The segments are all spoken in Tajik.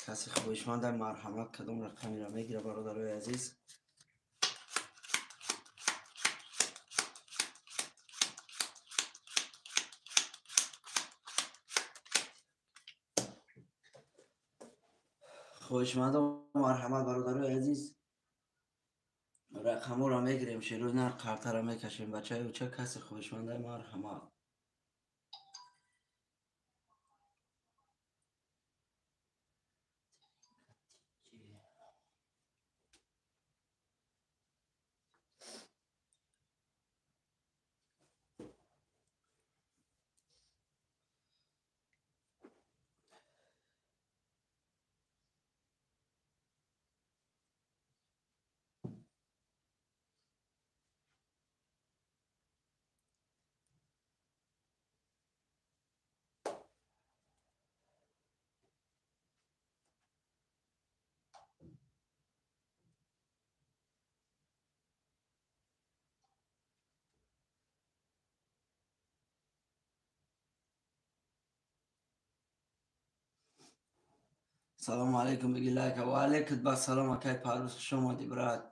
Касе хоҳишманда марҳамат, кадом рақамеро мегира, бародарои азиз? Хоҳишмандо марҳамат, бародарои азиз, рақамҳоро мегирем, шерои нар қартара мекашем. Бачаи уча, касе хоҳишманда марҳамат. Салому алейкум, биги лайка. Ва алейкум ба салом, акай Парвиз, хуш омадӣ, брат.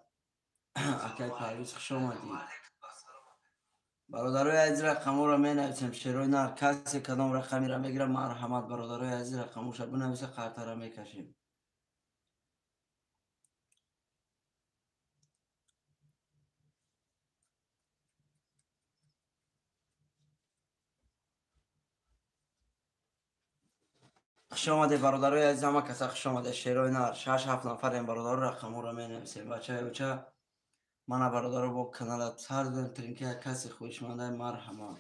Акай Парвиз, хуш омадӣ. Бародарои азиз, рақамҳоро менависем, шерои нар. Касе кадом рақамеро мегира, марҳамат, бародарои азиз, рақамоша бинависа, қартара мекашем. Хуш омадед, бародарои азиз, ҳама каса хуш омадед. Шерои нар, 6-7 нафарем, бародаро, рақамҳоро менависем. Бачаи уча, мана бародаро, бо канала сар додем тринка. Касе хоҳишмандаи марҳамат.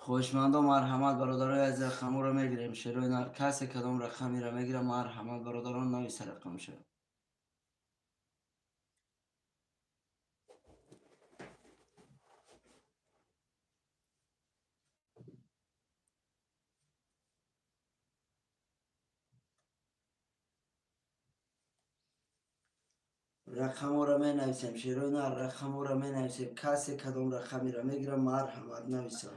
Хоҳишмандо марҳамат, бародарои азиз, рақамҳоро мегирем, шерои нар. Касе кадом рақамеро мегира, марҳамат, бародарон, нависа рақамша. Рақамҳоро менависем, шерои нар, рақамҳоро менависем. Касе кадом рақамеро мегира, марҳамат, нависа.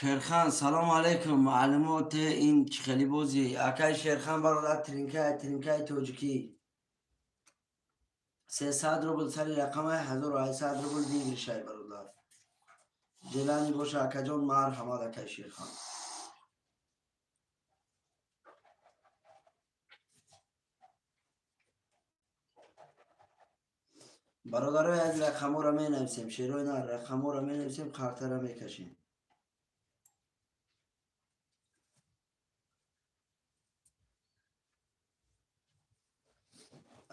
Шерхан, салому алейкум. Маълумоти ин чӣ хели бозӣ? Акай Шерхан, бародар, тринкай, тринкаи тоҷикӣ. 300 рубл сари рақамаи, 1800 рубл выигрыш ай, бародар. Желание боша, акаҷон, марҳамат, акай Шерхан. Бародарои азиз, рақамҳоро менависем, шерои нар, рақамҳоро менависем, қартара мекашем.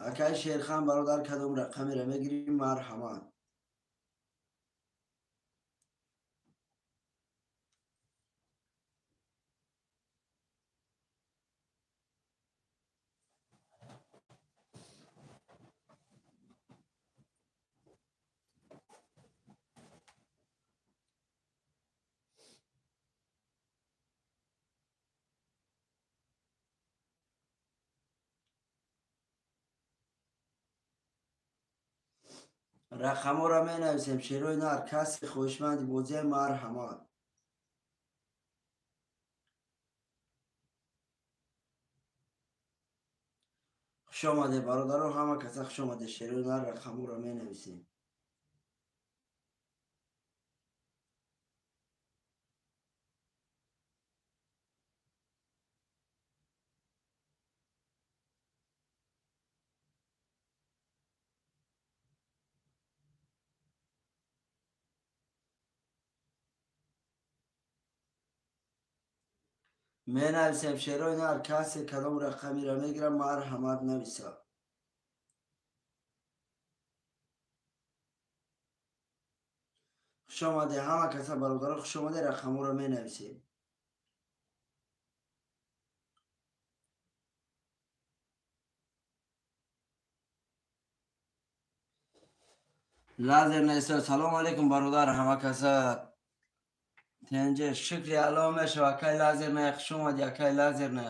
Акай Шерхан, бародар, кадом рақамеро мегирӣ, марҳамат. Рақамҳоро менависем, шерои нар. Касе хоҳишманди бозия, марҳамат. Хуш омадед, бародаро, ҳама каса хуш омадед. Шерои нар, рақамҳоро менависем. Менависем, шерои нар. Касе кадом рақамеро мегира, марҳамат, нависа. Хуш омадед ҳама каса, бародаро, хуш омадед, рақамҳоро менависем. Лазер нест. Салом алейкум бародар, ҳама каса тенҷе шукри Аллоҳ мешава. Акай лазер не, хуш омадӣ акай лазер не.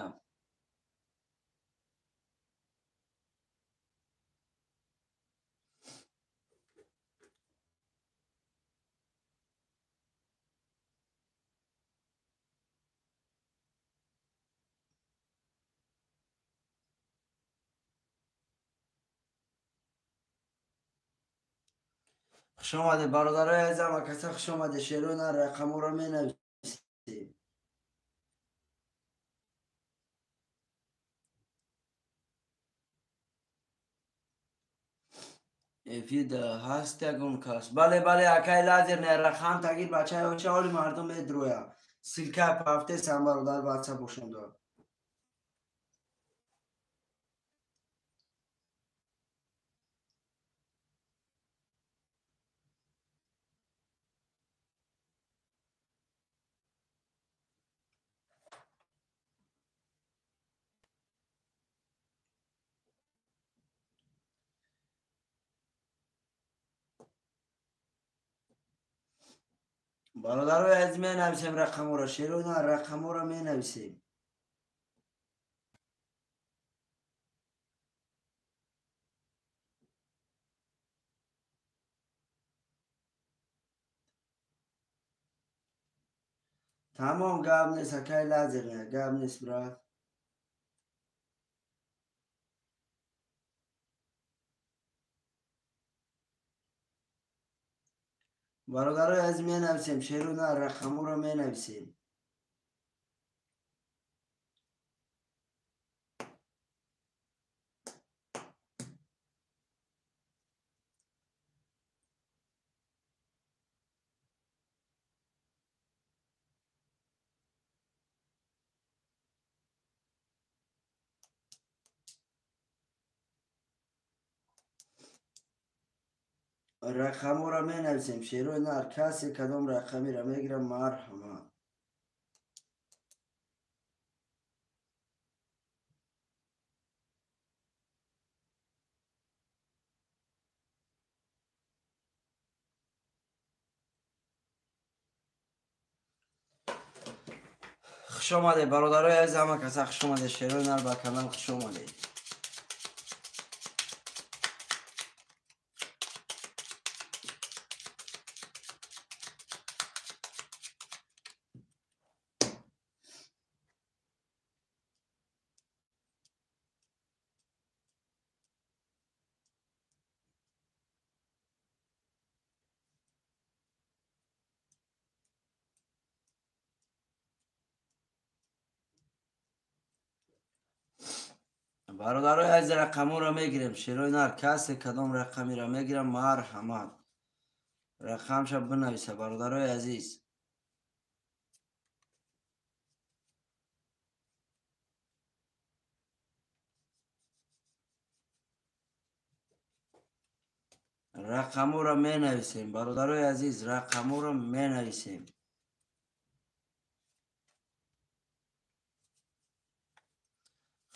Хуш омадед бародарои азизам, акаса хуш омадед. Шерона рақамҳоро менависем. Эфир ҳаст ягон кас? Бале, бале, акай лазер не, рақам тагир бачаи оча оли мардум медроя. Ссылка пафтесам бародар ватсап бошонда. Бародарои азиз, менависем рақамҳоро. Шерона рақамҳоро менависем. Тамом, гап нест акай лазер не, гап нест брат. Бародарои азиз, менависем шерона рақамҳоро менависем. Рақамҳоро менависем. Шерои нар, касе кадом рақамиро мегирам, марҳамат. Хуш омадед бародарои азиз, ҳама каса хуш омадед. Шерои нар ба канал хуш омадед. Бародарои азиз, рақамҳоро мегирем. Шерои нар, касе кадом рақамиро мегирам, марҳамат. Рақамша бинависа бародарои азиз. Рақамҳоро менависем бародарои азиз, рақамҳоро менависем.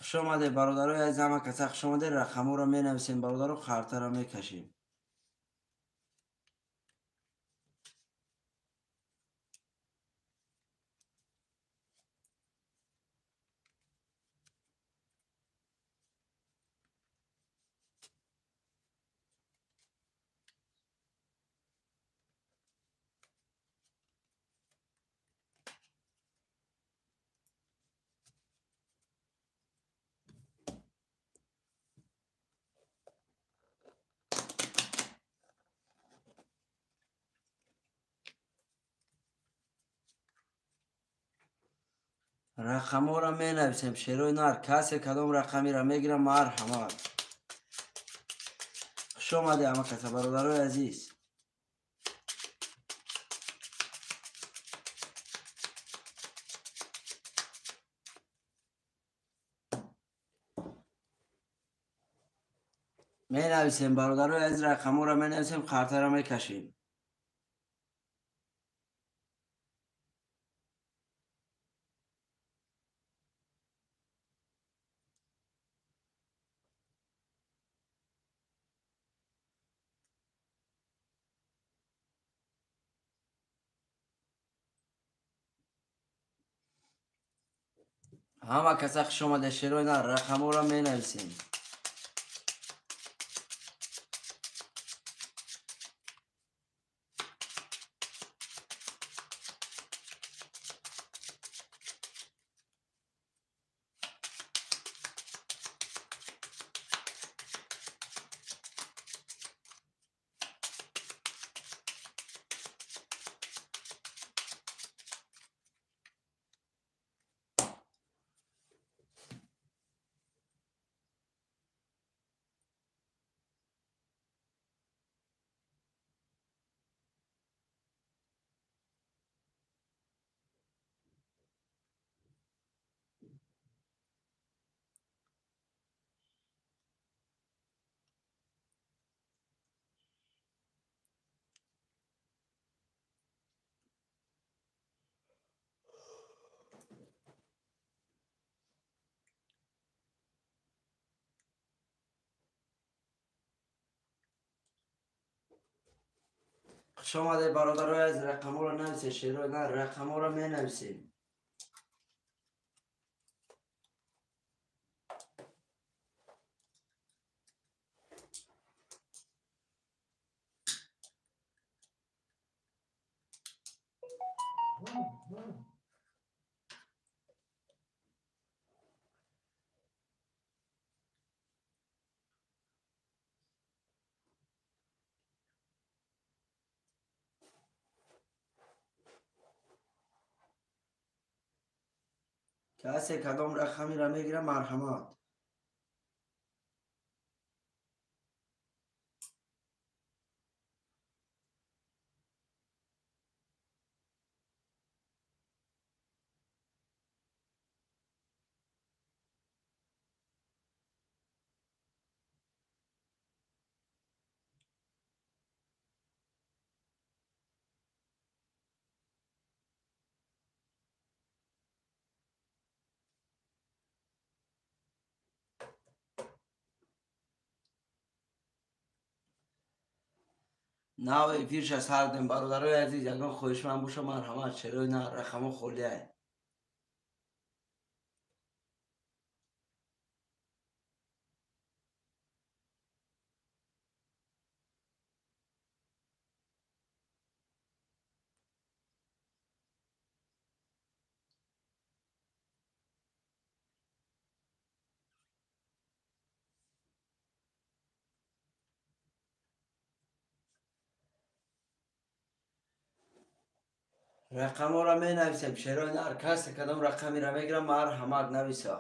Хуш омадед бародарои азиз, ҳама каса хуш омадед. Рақамҳоро менависем бародаро, қартаро мекашем. Рақамҳоро менависем. Шерои нар, касе кадом рақамиро мегирам, марҳамат. Хуш омадед ҳама каса бародарои азиз. Менависем бародарои азиз, рақамҳоро менависем, қартаро мекашем. Ҳама каса хуш омаде, шерои нар, рақамҳоро менависем. Хуш омадед, бародарои азиз, рақамҳоро нависед, шерои нар, рақамҳоро менависем. Касе кадом рақамиро мегирад, марҳамат. Нав эфирша сар дем, бародарои азиз, ягон хоҳишманд боша, марҳамат, шерои нар, рақамҳо холиай. Рақамҳоро менависем, шерои нар, касе кадом рақамиро мегирад, марҳамат, нависа.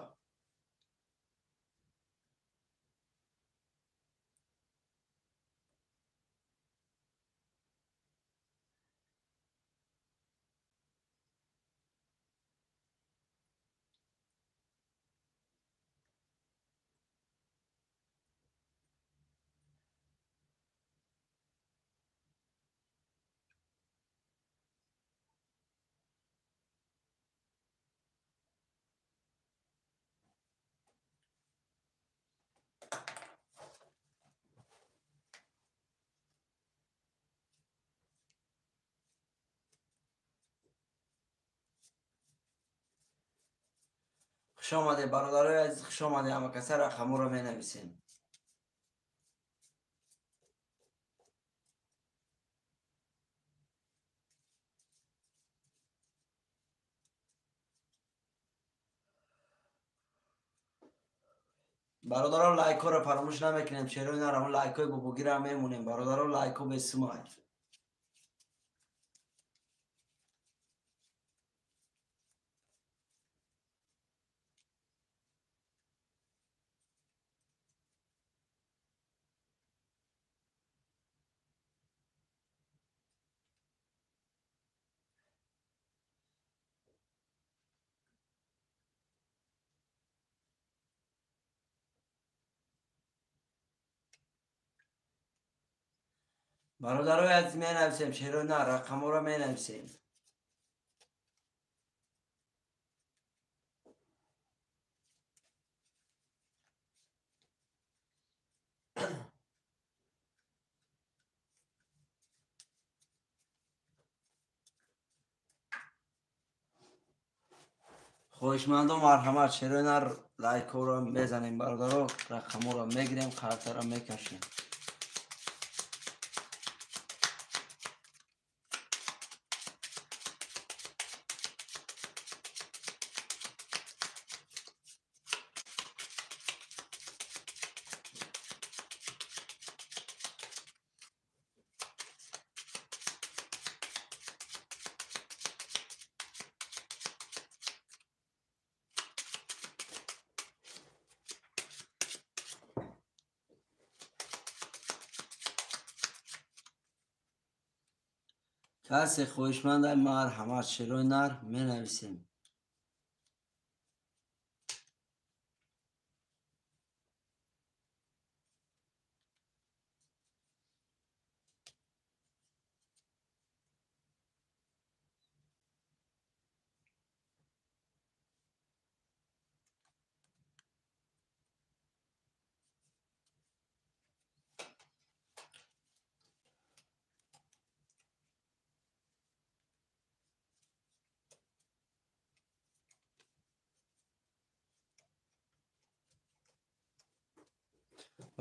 Хуш омадед, бародарои азиз, хуш омадед, ҳама каса рақамҳоро менависем. Бародаро, лайкҳоро фаромӯш намекунем, шерои нар, ҳамон лайкҳои бобогиро мемонем. Бародаро, лайкҳо бесумай. Бародарои азиз, менависем, шерои нар, рақамҳоро менависем. Хоҳишмандо марҳамат, шерои нар лайкҳоро мезанем бародаро, рақамҳоро мегирем, қартаро мекашем. Касе хоҳишманда марҳамат, шерои нар менависем.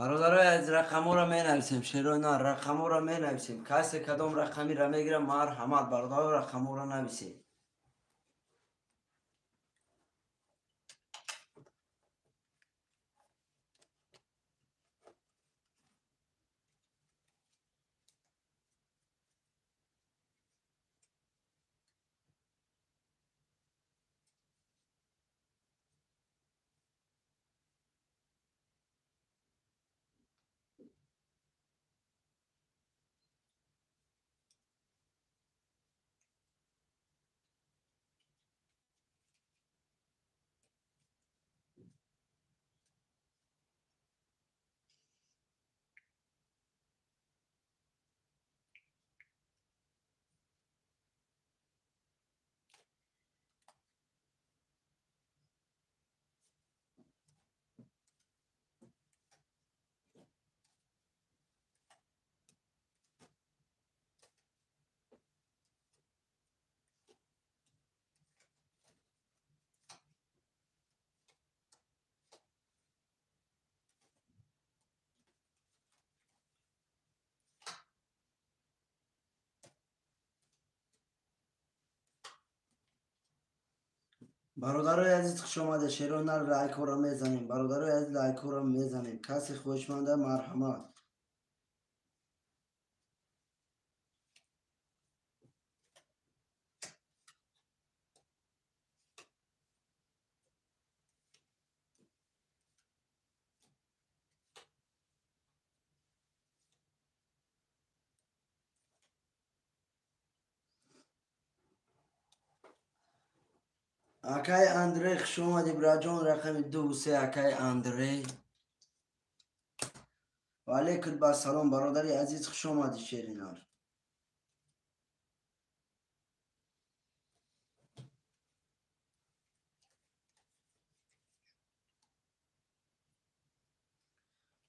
Бародарои азиз, рақамҳоро менависем, шерои нар рақамҳоро менависем. Касе кадом рақамиро мегирад, марҳамат бародаро, рақамҳоро нависед. Бародарои азиз, хуш омадед. Шерои нар лайкҳоро мезанем. Бародарои азиз, лайкҳоро мезанем. Касе хоҳишманда марҳамат. Акай Андрей, хуш омадӣ браҷон, рақами 2-3 акай Андрей. Ва алайкум ассалом бародари азиз, хуш омадӣ шеринар.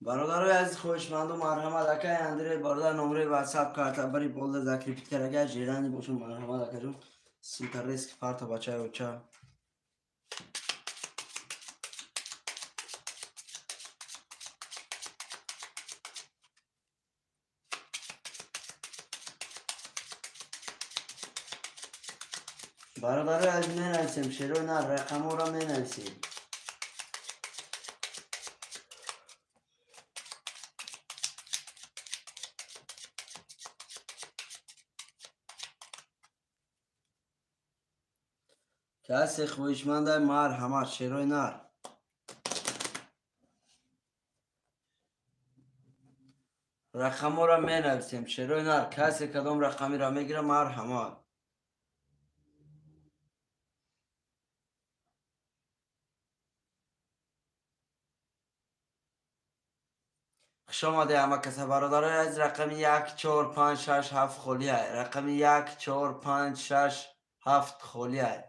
Бародарои азиз, хоҳишманду марҳамат, акай Андрей бародар номраи WhatsApp карта бари болда закрепить карага ҷирани бошум, марҳамат акаҷон. Синтарески парта бачаи оча. Бародарои азиз, менависем, шерои нар рақамҳоро менависем. Касе хоҳишманда марҳамат, шерои нар. Рақамҳоро менависем, шерои нар. Касе кадом рақамиро мегирад, марҳамат. Хуш омадед ҳама каса бародарои азиз. Рақами 1 4 5 6 7 холӣ ай. Рақами 1 4 5 6 7 холӣ ай.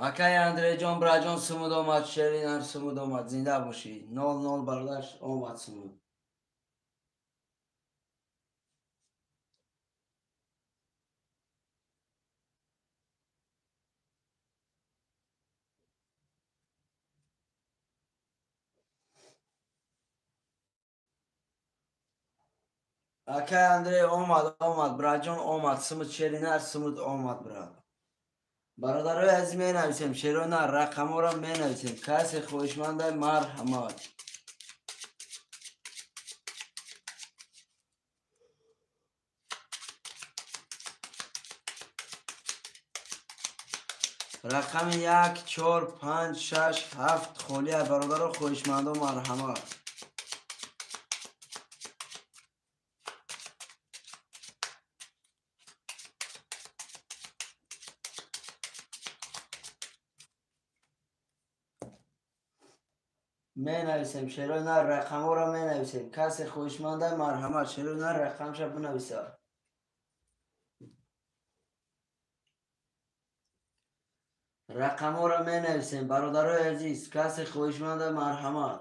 Акай Андрейҷон, браҷон, сумуд омад, шеринар сумуд омад, зинда бошӣ. 0-0 бародар омад сумуд. Акай Андрей омад, омад, братҷон омад, сумут шеринар, сумут омад, брат. Бародарои азиз, менависем, шеринар, рақамҳоро менависем. Касе хоҳишманда, марҳамат. Рақами 1, 4, 5, 6, 7 холия, бародаро, хоҳишмандо, марҳамат. Менависем, шерои нар, рақамҳоро менависем. Касе хоҳишманда, марҳамат, шерои нар рақамша бинависа. Рақамҳоро менависем, бародарои азиз, касе хоҳишманда, марҳамат.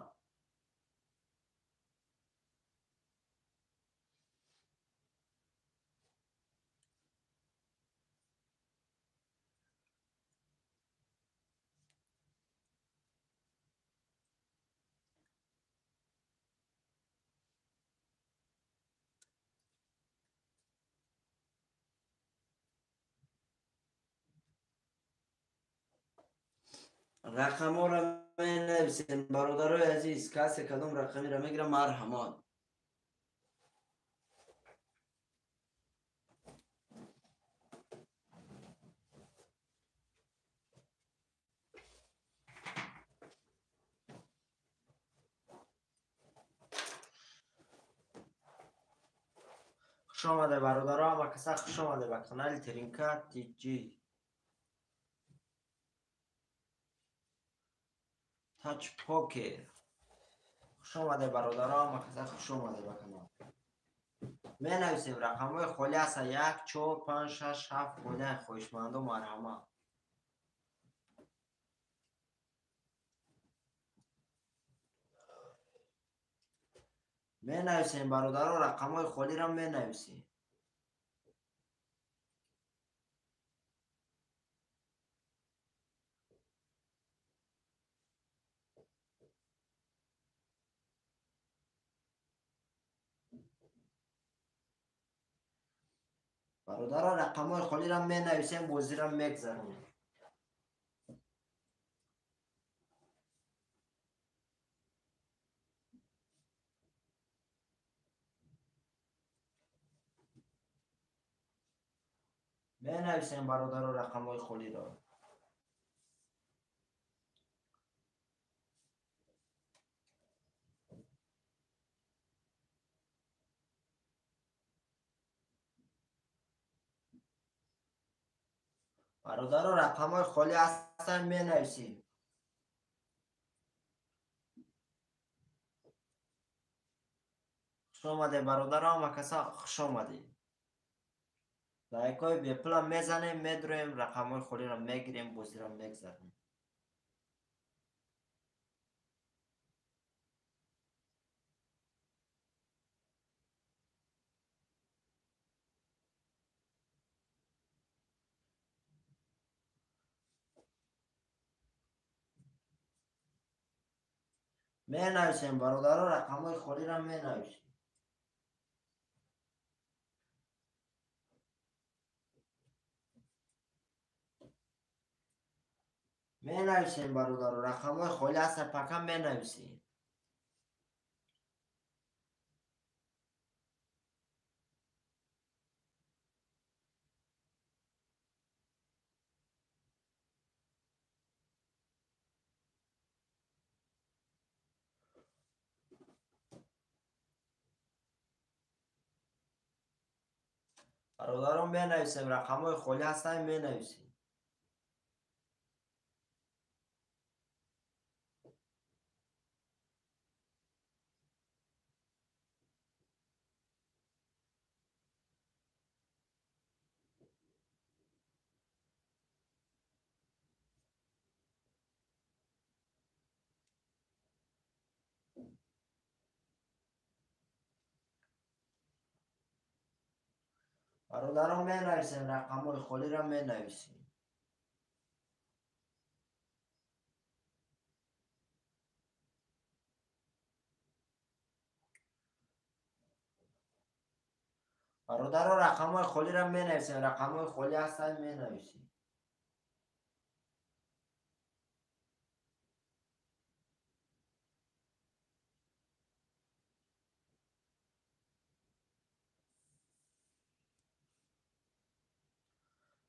Рақамҳоро менависем, бародарои азиз, касе кадом рақамиро мегирам, марҳамат. Хуш омаде, бародаро, ҳама каса хуш омаде ба канали Теринка TG. Тач покер. Хуш омаде, бародаро, ҳама каса хуш омаде ба канал. Менависем, рақамҳои холӣ ҳаста 1, 4, 5, 6, 7 холия, хоҳишмандо, марҳамат. Менависем, бародаро, рақамҳои холиро менависем. Бародаро, рақамҳои холиро менависем, бозиро мегзаронем. Менависем, бародаро, рақамҳои холиро. Бародаро, рақамҳои холӣ ҳастанд, менависем. Хуш омаде, бародаро, ҳама каса хуш омадед. Лайкҳои бепула мезанем, медроем, рақамҳои холиро мегирем, бозиро мегзаронем. Менависем, бародаро, рақамҳои холиро менависем. Менависем, бародаро, рақамҳои холӣ ҳаста, пака менависем. Бародарон, менависем, рақамҳои холӣ ҳастанд, менависем. Бародарон, менависем, рақамҳои холиро менависем. Бародаро, рақамҳои холиро менависем, рақамҳои холӣ ҳастанд, менависем.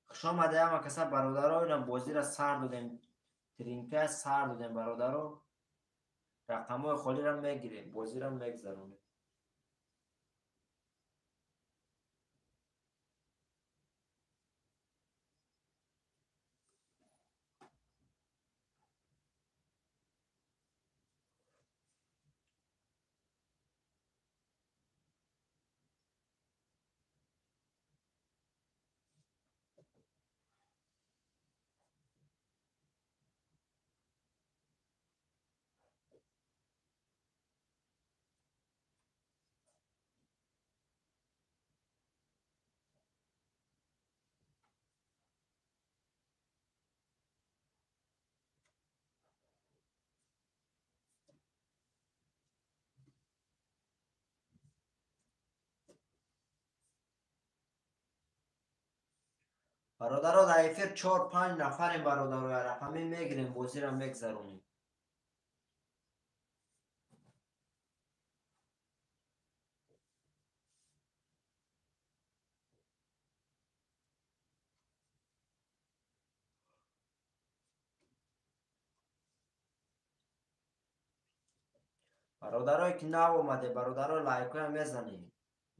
Хуш омадед ҳама каса бародаро, ина бозиро сар додем, тринка сар додем бародаро. Рақамҳои холиро мегирем, бозиро мегзаронем. Бародаро, дар эфир 4-5 нафарем бародаро, рақамӣ мегирем, бозиро мегзаронем. Бародарое ки нав омаде, бародаро, лайкҳоя мезанем,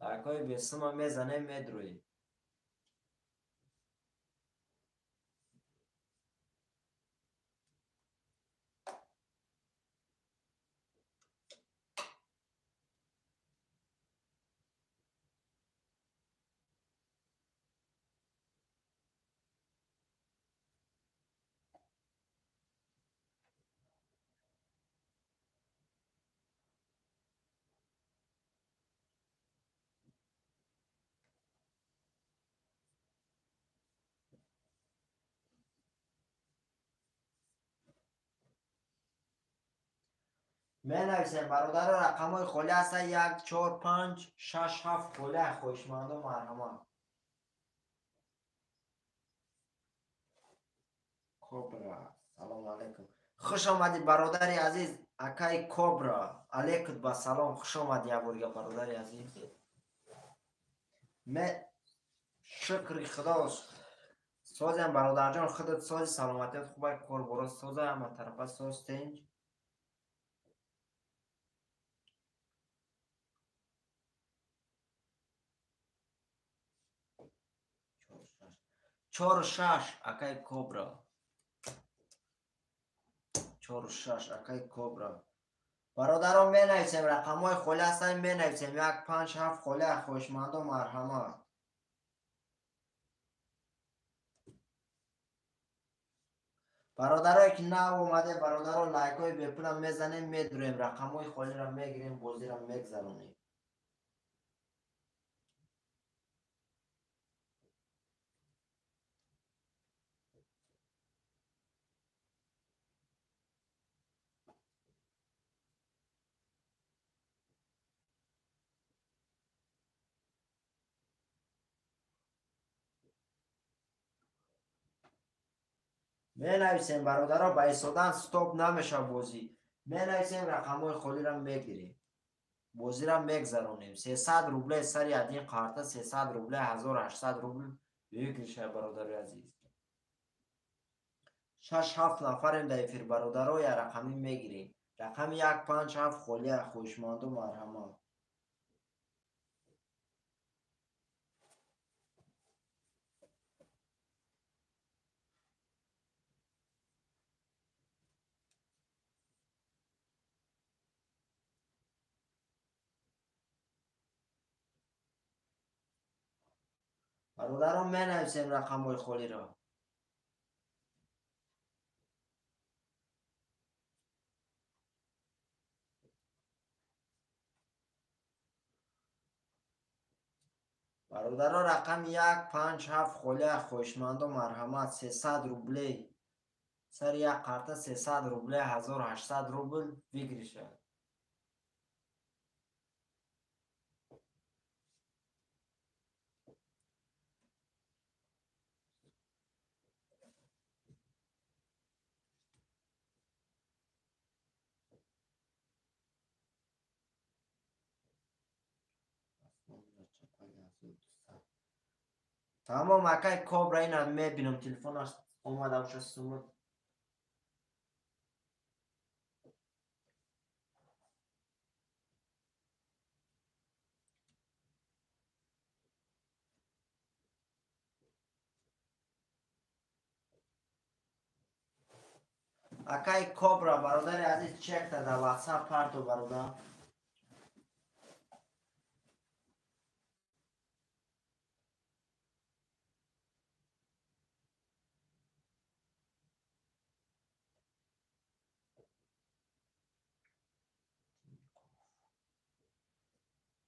лайкҳои бесума мезанем, медроем. Менависем бародаро, рақамҳои холӣ ҳастанд 1, 4, 5, 6, 7 холӣ. Хоҳишмандо марҳамат. Кобра, салом алейкум. Хуш омадӣ бародари азиз, акаи Кобра. Алейкум ба салом, хуш омадӣ як борга бародари азиз. Ме шукри Худо созем бародарҷон, худат сози, саломатият хубай, кор боро соза, ҳама тарафа соз, тинҷ. Чору шаш, акай Кобра. 4-6, акай Кобра. Бародарон, менависем, рақамҳои холӣ ҳастанд, менависем 1, 5, 7 холӣ. Хоҳишмандо марҳамат. Бародарое ки нав омаде, бародаро, лайкҳои бепулам мезанем, медурем, рақамҳои холиро мегирем, бозиро мегзаронем. Менависем бародаро, ба истодан стоп намеша бозӣ. Менависем, рақамҳои холиро мегирем, бозиро мегзаронем. 300 рубле сари один қарта, 300 рубле, 1800 рубл выигрыша бародари азиз. 6-7 нафарем дар эфир бародаро, я рақамӣ мегирем. Рақами 1, 5, 7 холия. Хоҳишманду марҳамат. Бародарон, менависем рақамҳои холиро. Бародаро, рақами 1, 5, 7 холия. Хоҳишмандо марҳамат. 300 рубле сари як қарта, 300 рубле, 1800 рубл выигрыша. Тамом, акай Кобра, ина мебинам, телефонаш омада боша сумут. Акай Кобра, бародари азиз, чекта дар WhatsApp парто, бародар.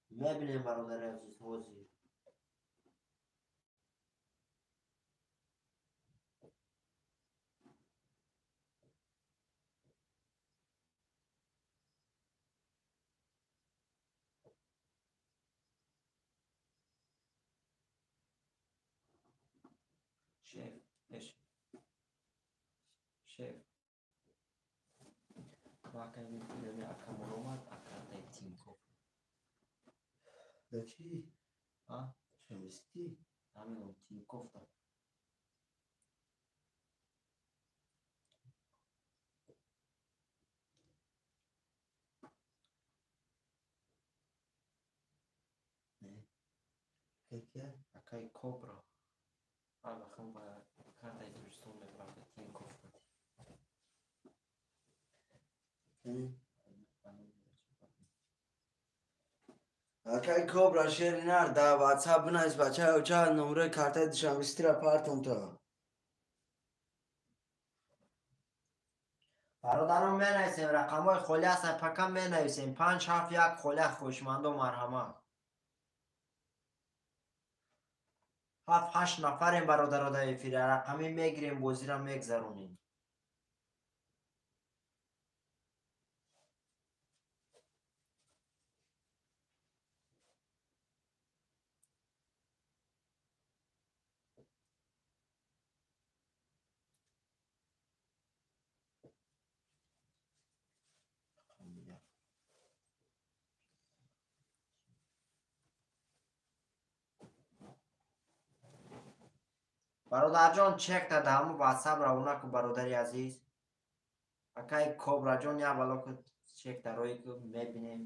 Мебинем, бародари азиз, ҳозир. Шеф, шеф. Акай мебинам, акамон омад, акартай Тинькофф. Да чӣ? А? Шамисти? Намедонам, Тинькофф да. Не. Какая? Акай Кобра. Аллахам ба картаи Тоҷикистон мебарад Тинькофф. Акай Кобра, шери нар, да WhatsApp бинавис, бачаи оча, номерои картаи душанбистира партон то. Бародарон, менависем, рақамҳои холӣ ҳастанд, пака менависем. 5 7 1 холӣ, хоҳишмандо, марҳамат. 7 8 нафарем, бародаро, дар эфира. Рақамӣ мегирем, бозиро мегзаронем. Бародарҷон, чекта дар ҳамун WhatsApp равона ку, бародари азиз. Акай Кобраҷон, як бало ку, чекта рои ку, мебинем.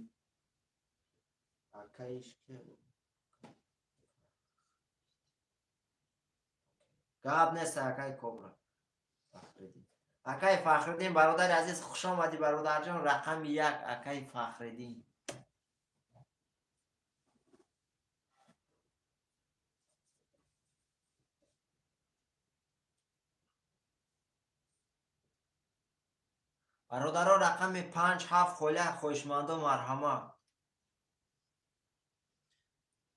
Акаиш ке? Гап нест, акай Кобра. Фахриддин. Акай Фахриддин, бародари азиз, хуш омадӣ, бародарҷон, рақами 1, акай Фахриддин. Бародаро, рақами 5 7 холия, хоҳишмандо, марҳамат.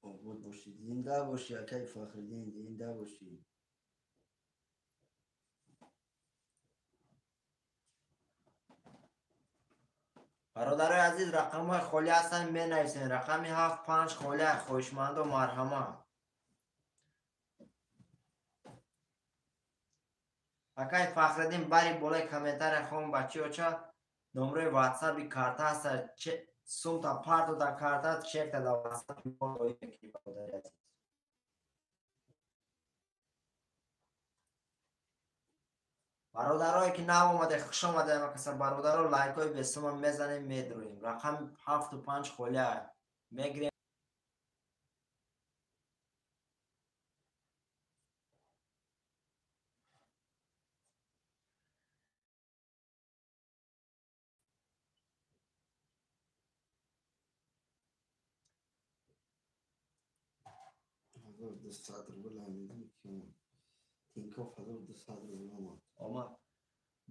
Обод бошӣ, зинда бошӣ, акай Фахриддин, зинда бошӣ. Бародарои азиз, рақамҳои холӣ ҳастанд, менависем. Рақами 7 5 холия, хоҳишмандо, марҳамат. Акай Фахриддин, бари болои комментария хон, бачи оча, номерои WhatsApp-и карта ҳаста, сумта парто да карта, чекта да WhatsApp-и мо роӣ мекунӣ, бародари азиз. Бародарое ки нав омаде, хуш омаде, каса бародаро, лайкҳои бесума мезанем, медроем. Рақами 7 5 холия мегирем. 1200 рубл ҳамидим ки Тинькофф 1200 рубл омад. Омад.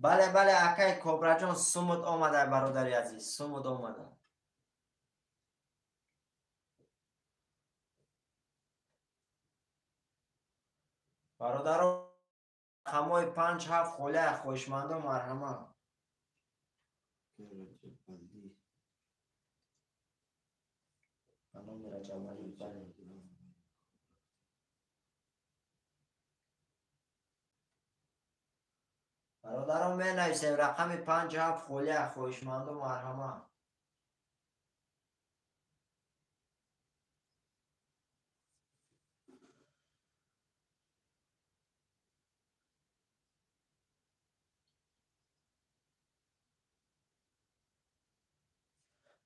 Бале, бале, акай Кобраҷон, сумут омада, бародари азиз, сумут омада. Бародаро, рақамҳои 5 7 холия, хоҳишмандо, марҳамат. Ба номи Раҷабалӣ, бале. Бародарон, менависем, рақами 5 7 холия, хоҳишмандо, марҳамат.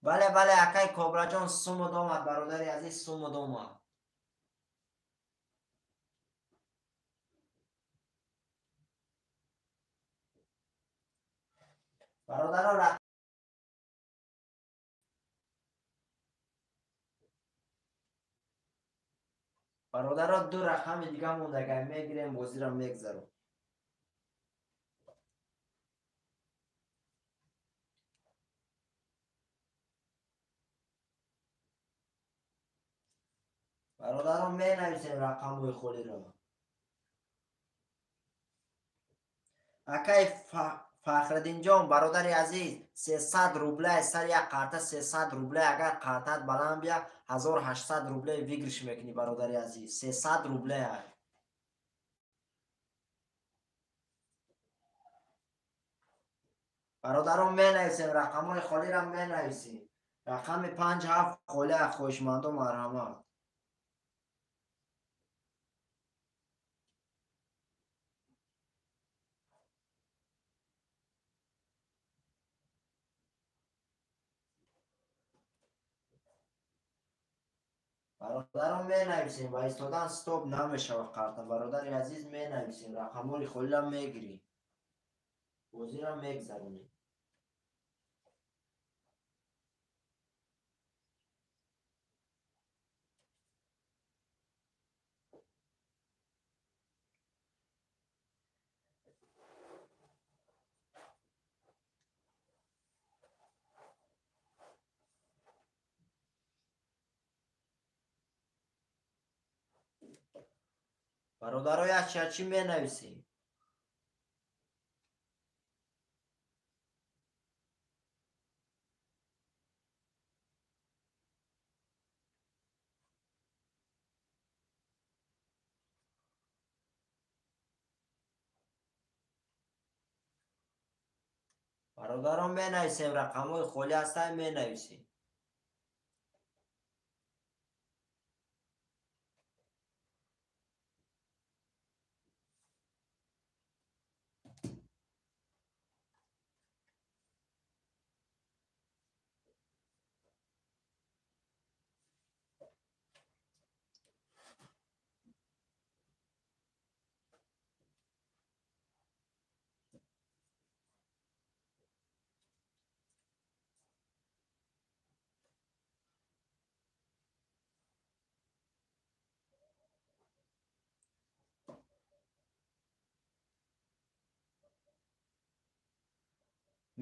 Бале, бале, акай Кобраҷон, сумуд омад, бародари азиз, сумуд омад. Бародаро, бародаро, ду рақами дига мондагай, мегирем, бозиро мегзарем. Бародарон, менависем рақамҳои холиро. Акай Фахриддинҷон, бародари азиз, 300 рубле сар як карта, 300 рубле. Агар картат баланд бия, 1800 рубле выигрыш мекунӣ, бародари азиз, 300 рубле. Бародарон, менависем рақамҳои холиро, менависем. Рақами 5 7 холия, хоҳишмандо марҳамат. Бародарон, менависем, ба истодан стоп намешавад карта. Бародари азиз, менависем, рақамҳои холиро мегирем, бозиро мегзаронем. Бародаро, якчи менависем. Бародарон, менависем, рақамҳои холӣ ҳастанд, менависем.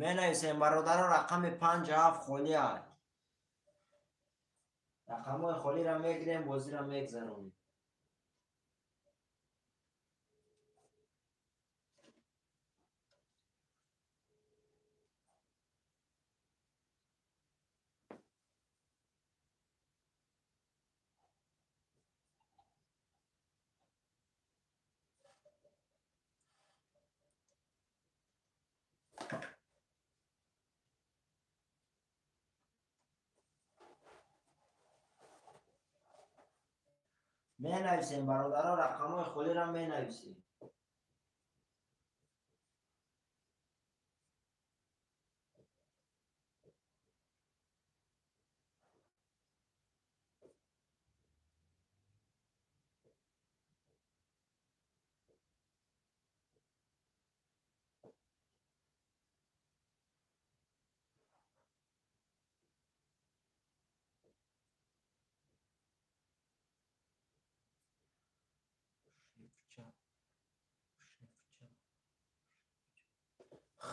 Менависем, бародаро, рақами 5 7 холӣ аст. Рақамҳои холиро мегирем, бозиро мегзаронем. Менависем, бародаро, рақамҳои холиро менависем.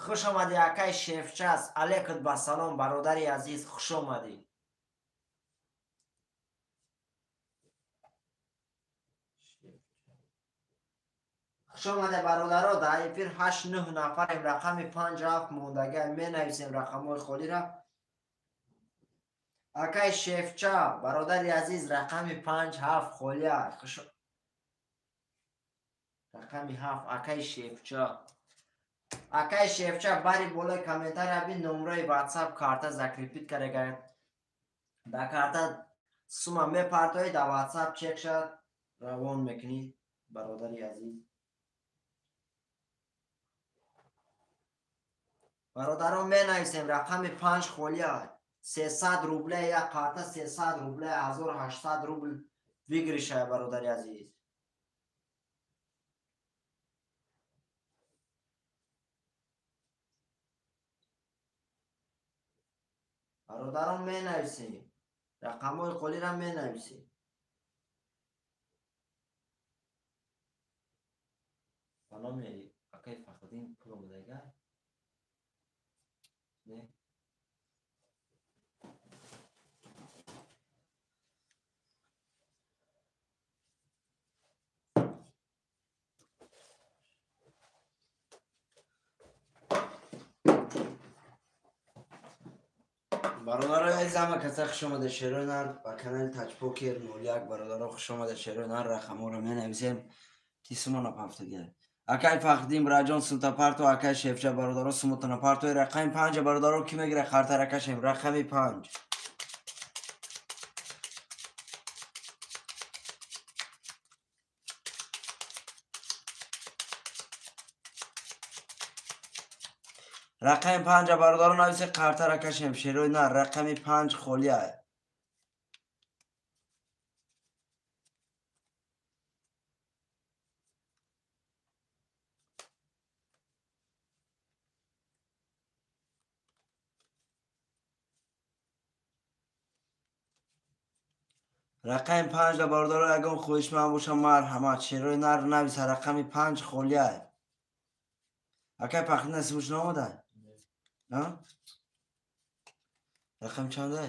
Хуш омадӣ, акай Шефчас. Алейкум ба салом, бародари азиз, хуш омадӣ. Хуш омаде, бародаро. Дар эфир 8-9 нафарем, рақами 5 7 мондага, менависем рақамҳои холиро. Акай Шефча, бародари азиз, рақами 5 7 холия. Хуш рақами 7, акай Шефча. Акай Шефча, бари болои комментария бин, номрои WhatsApp карта закрепить карда. Да карта сума мепартои, да WhatsApp чекша равон мекунӣ, бародари азиз. Бародарон, менависем, рақами 5 холия. 300 рубле як карта, 300 рубле, 1800 рубл выигрыша, бародари азиз. Бародарон, менависем, рақамҳои холиро менависем. Ба номи акаи Фахриддин пул омадага? Не? Бародарои азиз, ҳама каса хуш омада, шерои нар ба канали Таҷпокер 01. Бародаро, хуш омада, шерои нар, рақамҳоро менависем. Ки сумона пафтага? Акай Фахриддин Бираҷон, сумта парто, акай Шефча, бародаро, сумотона парто. Рақами панҷа, бародаро, ки мегира, хартара кашем. Рақами панҷ. Рақами панҷа, бародаро, нависе, қартара кашем. Шерои нар, рақами панҷ холия. Рақами панҷа, бародаро, ягон хоҳишманд боша, марҳамат. Шерои нар нависа, рақами панҷ холия. Акай Фахриддин, насибуш наомада? Рақам чанда?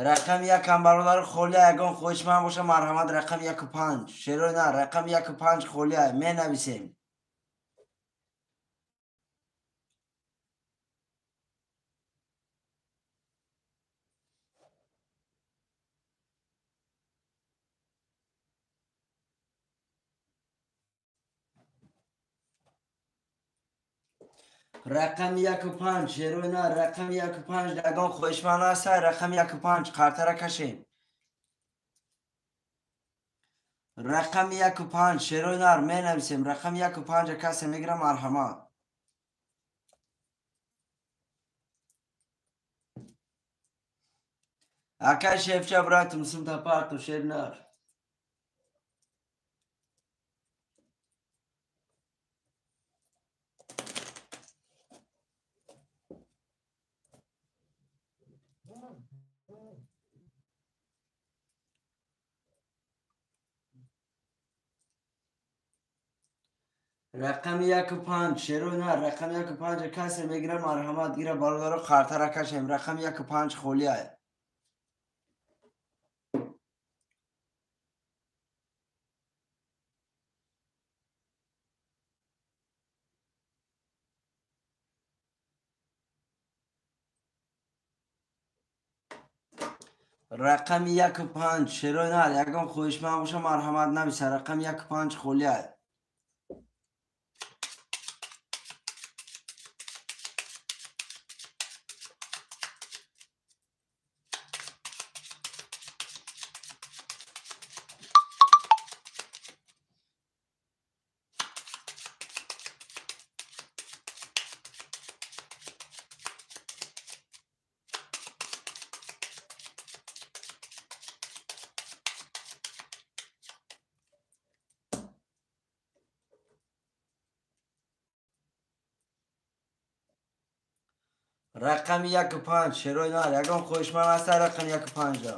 Рақами якам, бародаро, холия. Ягон хоҳишманд боша, марҳамат. Рақами яку панҷ. Шерои нар, рақами яку панҷ холия. Менависем. Рақами яку панҷ, шерои нар, рақами яку панҷ. Ягон хоҳишманд ҳаста? Рақами яку панҷ, қартара кашем. Рақами яку панҷ, шерои нар, менависем. Рақами яку панҷа касе мегира, марҳамат. Акай Шефча, братум, сумта парту, шер нар. Рақами яку панҷ, шерои нар, рақами яку панҷа касе мегира, марҳамат, гира, бародаро, қартара кашем. Рақами яку панҷ холия. Рақами яку панҷ, шерои нар, ягон хоҳишманд боша, марҳамат, нависа. Рақами яку панҷ холия. Рақами яку панҷ, шерои нар, ягон хоҳишманд ҳаста? Рақами яку панҷа.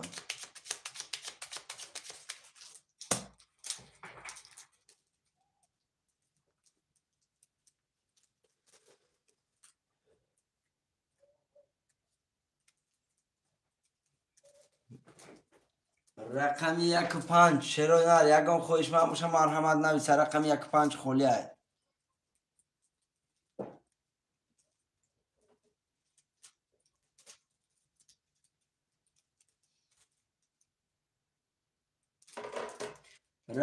Рақами яку панҷ, шерои нар, ягон хоҳишманд боша, марҳамат, нависа. Рақами яку панҷ холия.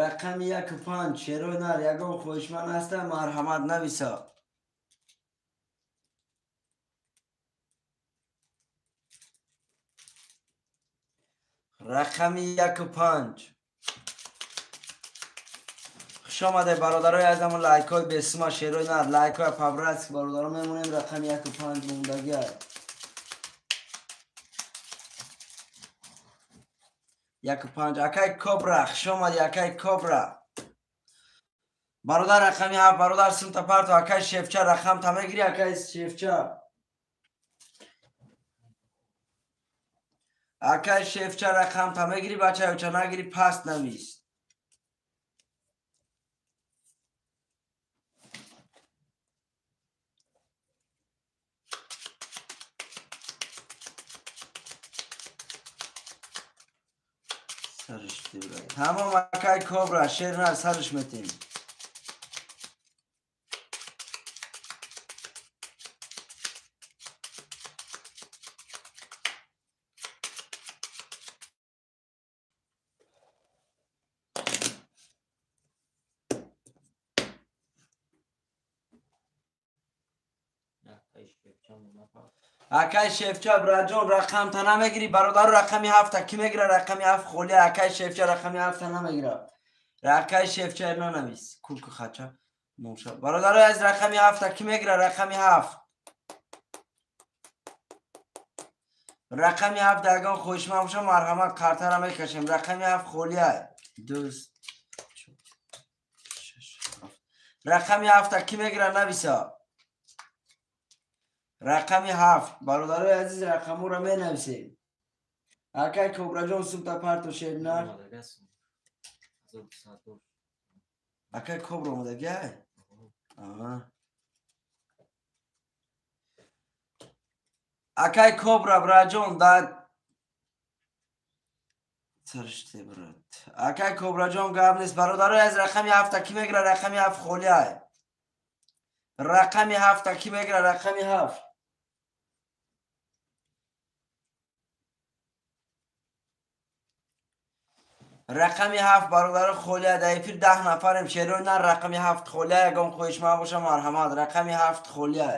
Рақами яку панҷ, шерои нар, ягон хоҳишманд ҳаста, марҳамат, нависа. Рақами яку панҷ. Хуш омаде, бародарои азаму, лайкҳои бесума, шерои нар, лайкҳои павратск, бародаро, мемонем. Рақами яку панҷ мондагиа. 1-5. Акай Кобра, хуш омадӣ, акай Кобра. Бародар рақами 7, бародар сумта парто, акай Шефча рақам та мегирӣ, акай Шефча. Акай Шефча рақам та мегирӣ, бачаюча нагирӣ, паст навис. Тамом, акай Кобра, шер на сарш метем. Акай Шефча, браҷон, рақамта намегирӣ, бародару рақами 7 ки мегира, рақами 7 холия. Акай Шефча рақами 7 намегира. Акай Шефча нанавис. Кулку хача. Номша. Бародару аз рақами 7 ки мегира, рақами 7. Рақами 7 ягон хоҳишманд боша, марҳамат, картара мекашем. Рақами 7 холия. 2 4 6 7. Рақами 7 ки мегира, нависа. Рақами 7. Бародарои азиз, рақаморо менависем. Акай Кобраҷон, сумта парто шернар. Акай Кобра омадагиай? Акай Кобра, браҷон, да сариште, брат. Акай Кобраҷон, гап нест. Бародарои аз рақами 7 ки мегира, рақами 7 холиай. Рақами 7 ки мегира, рақами 7. Рақами 7 бародаро холия. Дар эфир 10 нафарем. Шерои нар, рақами 7 холия. Ягон хоҳишманд боша, марҳамат. Рақами 7 холия.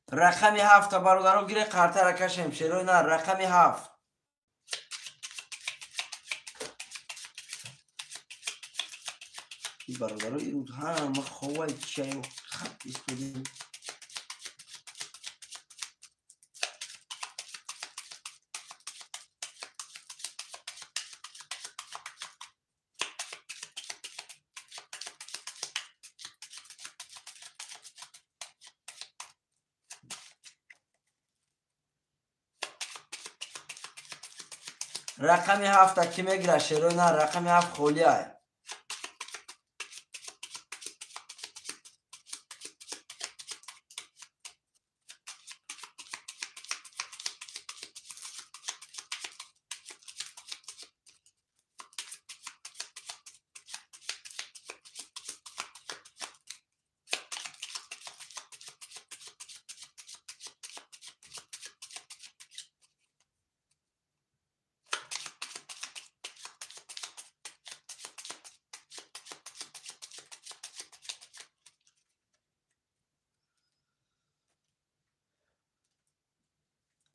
Рақами 7 бародаро гире, қартара кашем. Шерои нар, рақами 7. Бародаро ирӯз ҳама ховай чаю хат истодем. Рақами 7 ки мегира, шерои нар, рақами 7 холиай.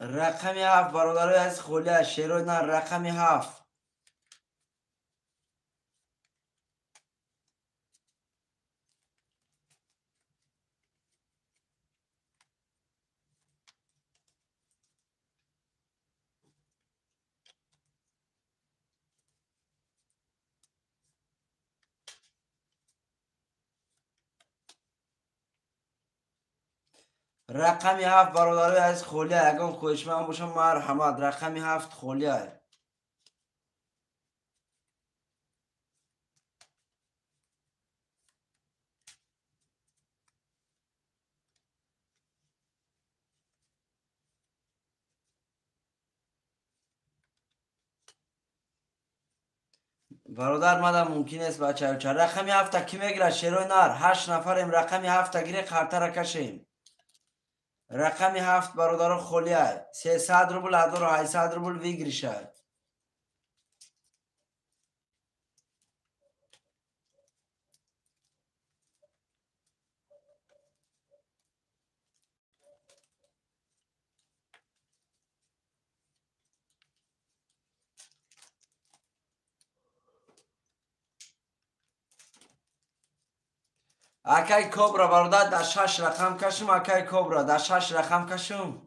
Рақами 7 бародарои аз холия, шерои нар, рақами 7. Рақами 7 бародарои аз холия, ягон хоҳишманд боша, марҳамат. Рақами 7 холия. Бародар, мада мумкин нест, бачаюча. Рақами 7 ки мегира, шерои нар? 8 нафарем, рақами 7 гире, қартара кашем. Рақами 7 бародаро холия. 300 рубл, 1800 рубл выигрыша. Акай Кобра, бародар, дар 6 рақам кашум. Акай Кобра, дар 6 рақам кашум.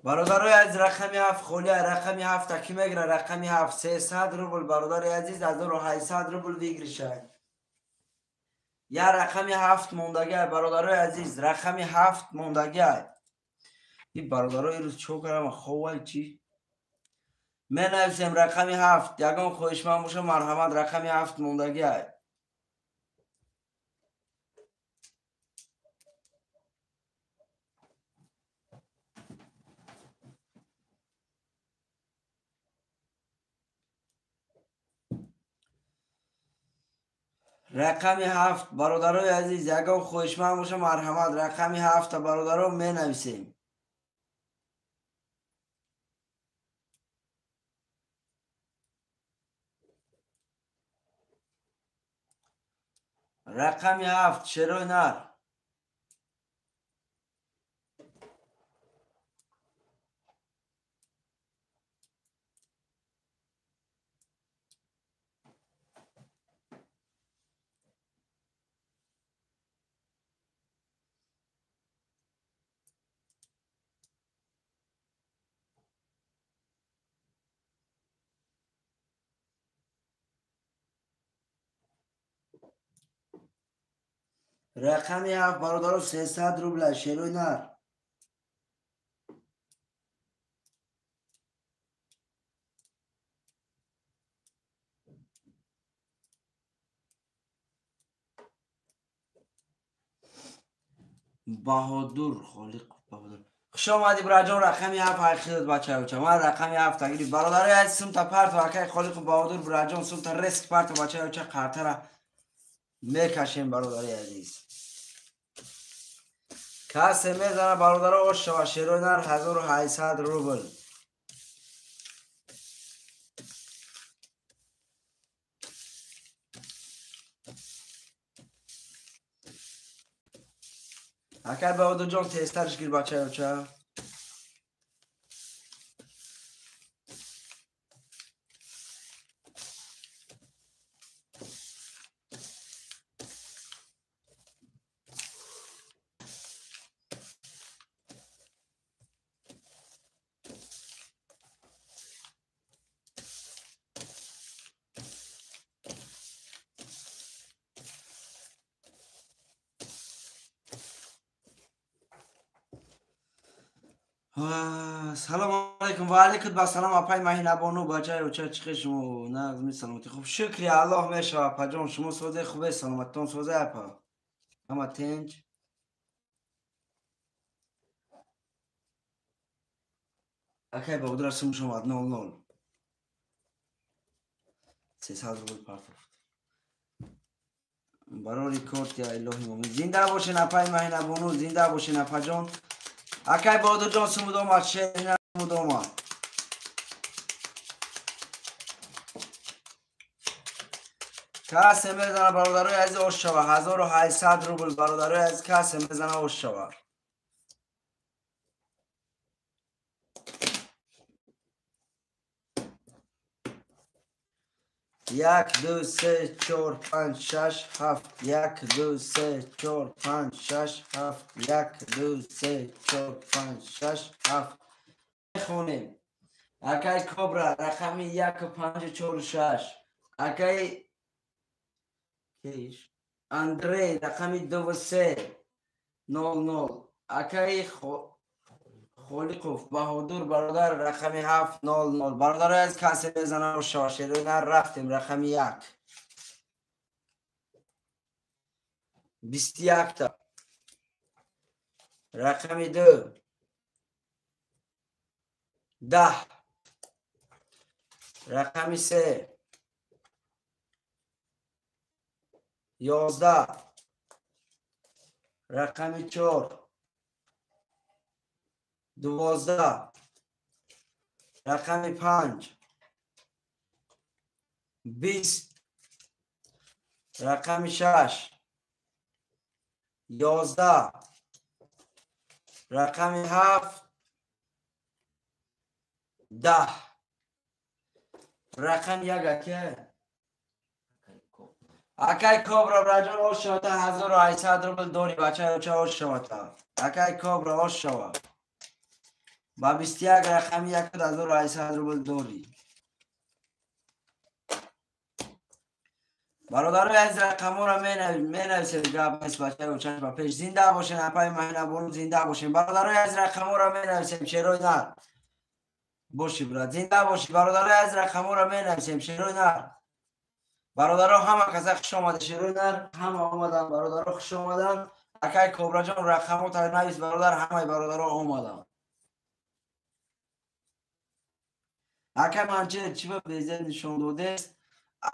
Бародарои азиз, рақами 7 холия, рақами 7 ки мегира, рақами 7 300 рубл бародари азиз, 1800 рубл выигрыша. Я рақами 7 мондагиай бародарои азиз, рақами 7 мондагиай. Ин бародарои рӯз чо кардам, ховай чӣ? Менависем рақами 7, ягон хоҳишманд боша марҳамат, рақами 7 мондагиай. Рақами 7 бародарои азиз, ягон хоҳишманд боша марҳамат, рақами 7 бародаро менависем. Рақами 7 шерои нар. Рақами 7 бародаро 300 рубла шерои нар. Баҳодур Холиқов, Баҳодур. Хуш омадӣ бираҷон, рақами 7 ҳақиқат бачаюча. Ман рақами 7 тагири бародарои азиз, сумта парту акай Холиқов Баҳодур бираҷон, сумта реск парту бачаюча, қартара мекашем бародари азиз. Касе мезана бародаро ош шава, шерои нар 1800 рубл. Акай Баҳодурҷон тезтарш гир бачаюча. Салом алейкум ва алейкум ассалом апай Маҳинабону бачаюча, чӣ хел шумо нағзми саломатӣ? Хуб, шукри Аллоҳ мешава апаҷон, шумо созе хубе, саломатитон созе апа, ҳама тинҷ. Акай Баҳодур сумш омад 00 300 рубл партофт барори корт. Я илоҳи момин, зинда бошен апай Маҳинабону, зинда бошен апаҷон. Акай Баҳодурҷон сумуд омад, шерина сумуд омад. Касе мезана бародарои азиз ош шава, 1800 рубл бародарои азиз, касе мезана ош шава. Як, ду, се, чор, панҷ, шаш, ҳафт. Як, ду, се, чор, панҷ, шаш, ҳафт. Як, ду, се, чор, панҷ, шаш, ҳафт. Мехонем. Акай Кобра рақами 1 5 4 6. Акай киш Андрей рақами 2 3 0 0. Акай Холиқов Баҳодур бародар рақами 7 0 0. Бародарои аз касе мезана шава, шерои нар рафтем рақами 1. 21 та. Рақами 2 10. Рақами 3 11. Рақами 4 12. Рақами 5 20. Рақами 6 11. Рақами 7 10. Рақами 1 ака. Акай Кобра браҷон ош шавата, 1800 рубл дори бачаюча, ош шавата. Акай Кобра ош шава. Ба 21 рақами 1800 рубл дорӣ. Бародарои азиз, рақамҳоро менависем. Гап нест, бачаи очаш ба пеш. Зинда бошен, апаи Маҳинабону, зинда бошен. Бародарои азиз, рақамҳоро менависем. Шерои нар боши, брат, зинда боши. Бародарои азиз, рақамҳоро менависем. Шерои нар, бародаро, ҳама каса хуш омада. Шерои нар ҳама омадан, бародаро хуш омадан. Акай Кобраҷон, рақамҳота навис, бародар. Ҳамаи бародаро омадан. Акай Манчер, чӣ ба безеб нишон додест?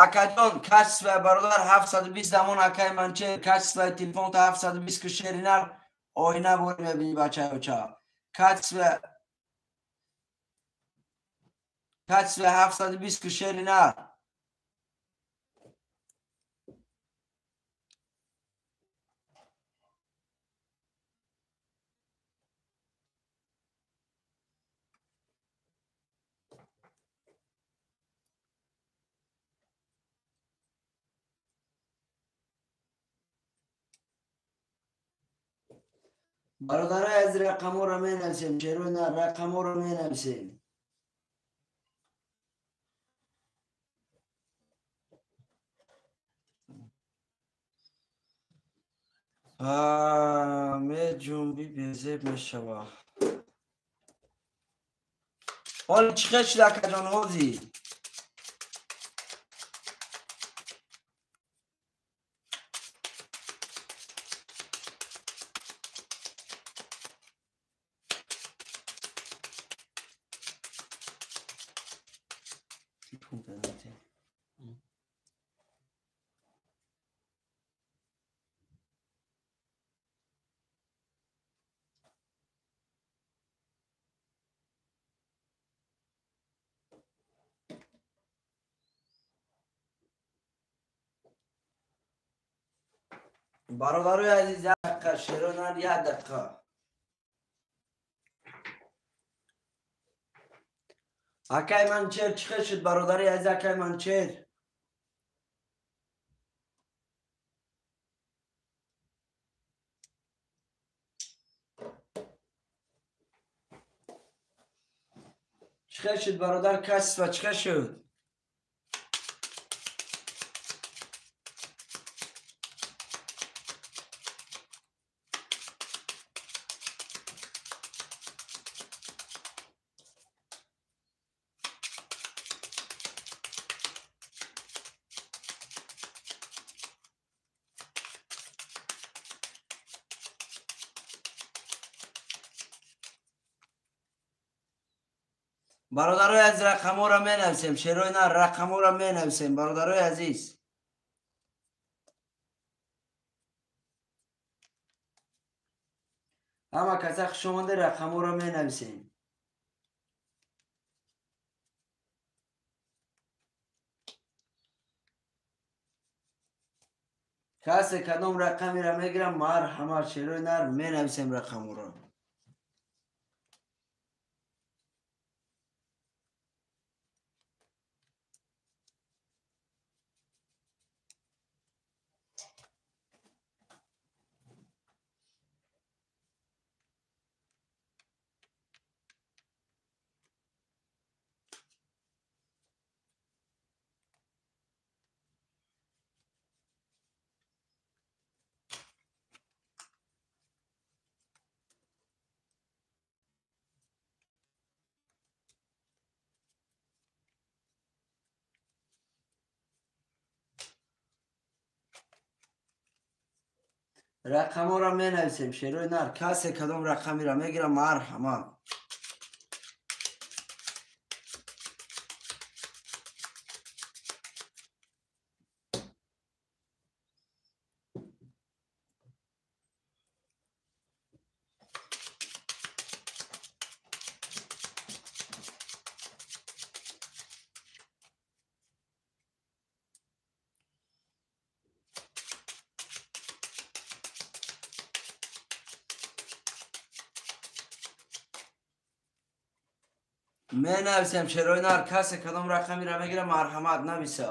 Акаҷон, качество бародар 720 замон. Акай Манчер, качество телефон та 720 ку, шери нар, оина бори мебини, бачаи оча. Качество 720 ку, шери нар. Бародарои азиз, рақамҳоро менависем. Шерои нар, рақамҳоро менависем. Меҷунби, безеб мешава. Ҳоли чӣ хел шуд, акаҷон, ҳозир? Бародарои азиз, як дақиқа, шерои нар, як дақиқа. Акай Манчер, чӣ хел шуд, бародари азиз, акай Манчер? Чӣ хел шуд, бародар, качество чӣ хел шуд? Бародарои азиз, рақамҳоро менависем. Шерои нар, рақамҳоро менависем, бародарои азиз. Ҳама каса хуш омаде, рақамҳоро менависем. Касе кадом рақамеро мегирам, марҳамат, шерои нар, менависем рақамҳоро. Рақамҳоро менависем, шерои нар. Касе кадом рақамеро мегирам, марҳамат. Менависем, шерои нар. Касе кадом рақамеро мегирам, марҳамат, нависа.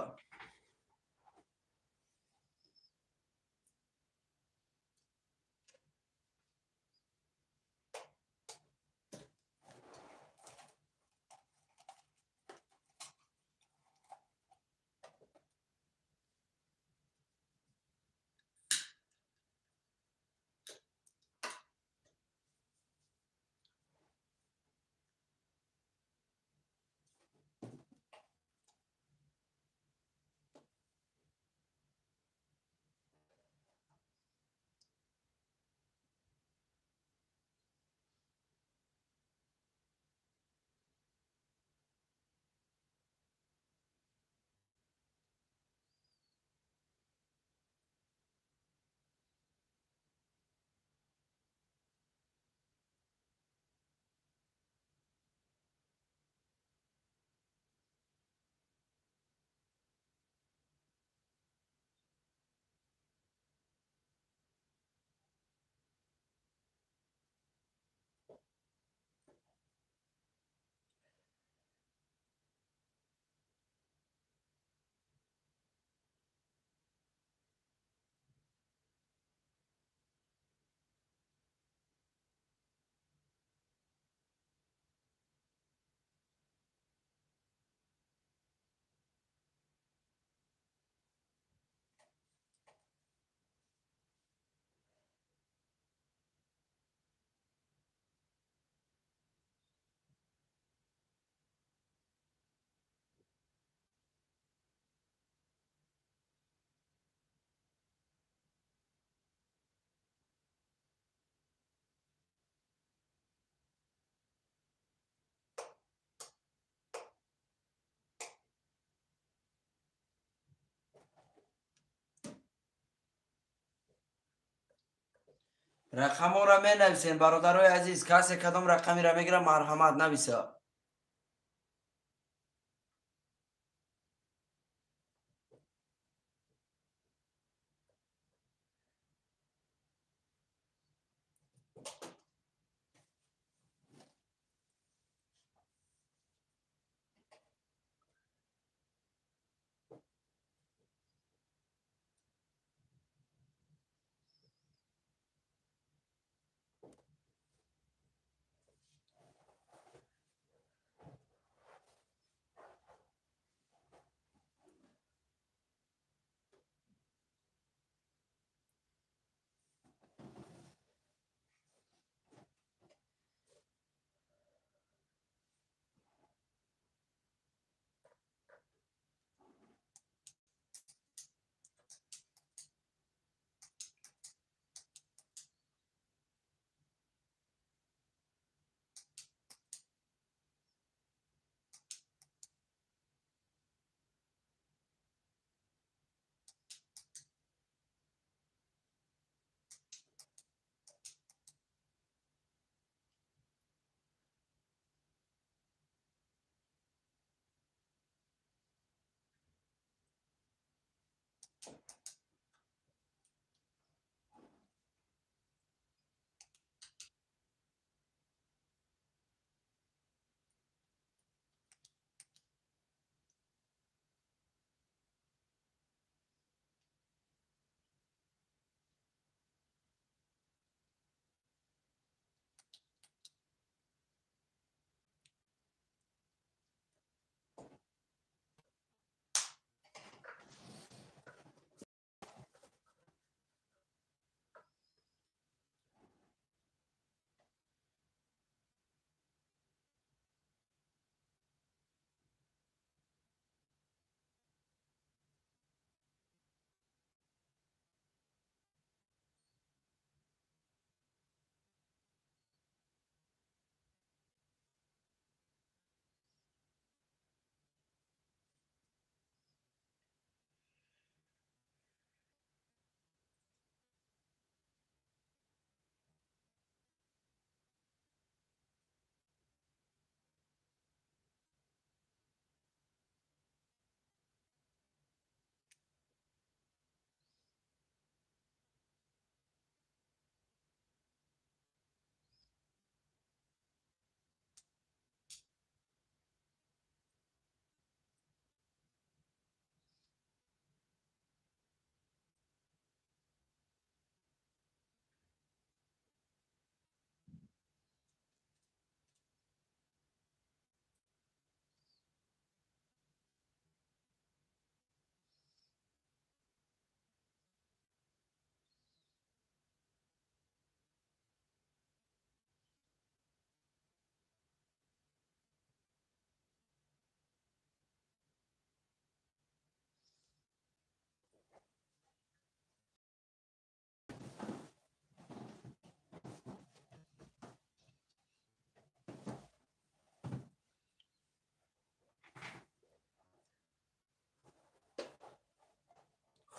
Рақамҳоро менависем, бародарои азиз. Касе кадом рақамеро мегирад, марҳамат нависа.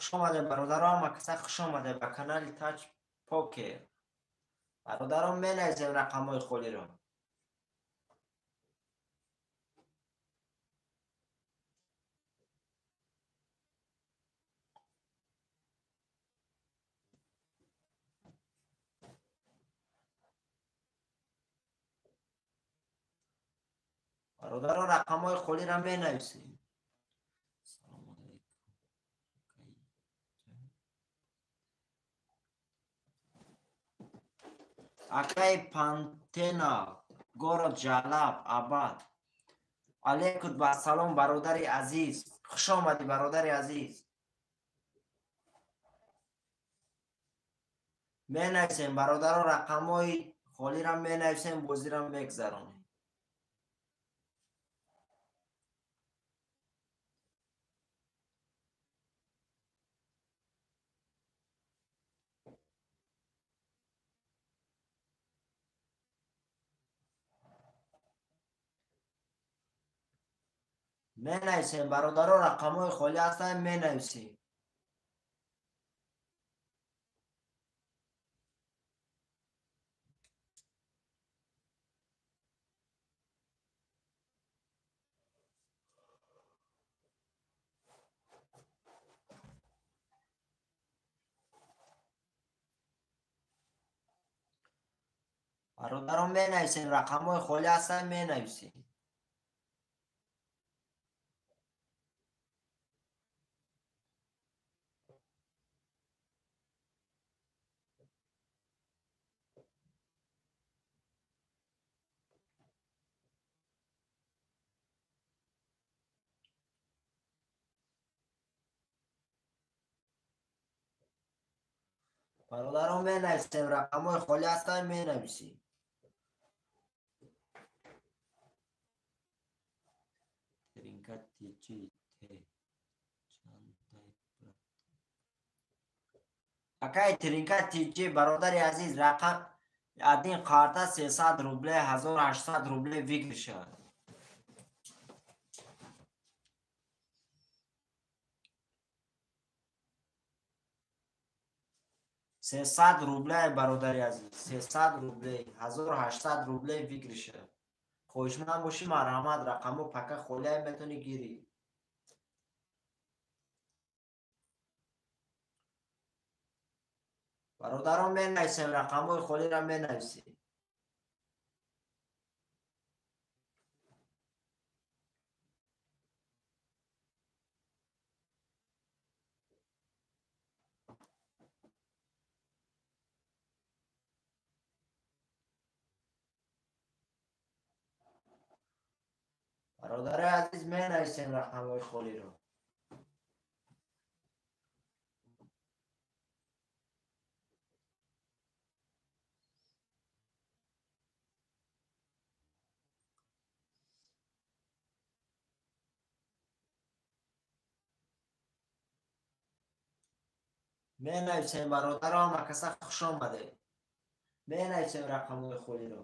Хуш омадед, бародарон, ҳама каса хуш омадед ба канали Таҷ Покер. Бародарон, менависем рақамҳои холиро. Бародарон, рақамҳои холиро менависем. Акай Пантена, город Ҷалаб, Абад. Алейкум ба салом, бародари азиз. Хуш омадӣ, бародари азиз. Менависем, бародарон, рақамҳои холиро менависем, бозиро мегзаронем. Менависем, бародарон, рақамҳои холӣ ҳастанд, менависем. Бародарон менависем, рақамҳои холӣ ҳастанд, менависем. Бародарон менависем, рақамҳои холӣ ҳастанд, менависем. Тринка тичи те чандай брат. Акай тринка тичи бародари азиз, рақам один карта 300 рублей, 1800 рублей выигрыша. 300 рублей бародари азиз, 300 рублей, 1800 рублей выигрыша. Хоҳишманд бошӣ, марҳамат, рақамҳо пака холия метавонӣ гирӣ. Бародарон менависем, рақамҳои холиро менависем. Бародарои азиз, менависем рақамҳои холиро. Менависем бародарон, акаса хуш омадед. Менависем рақамҳои холиро.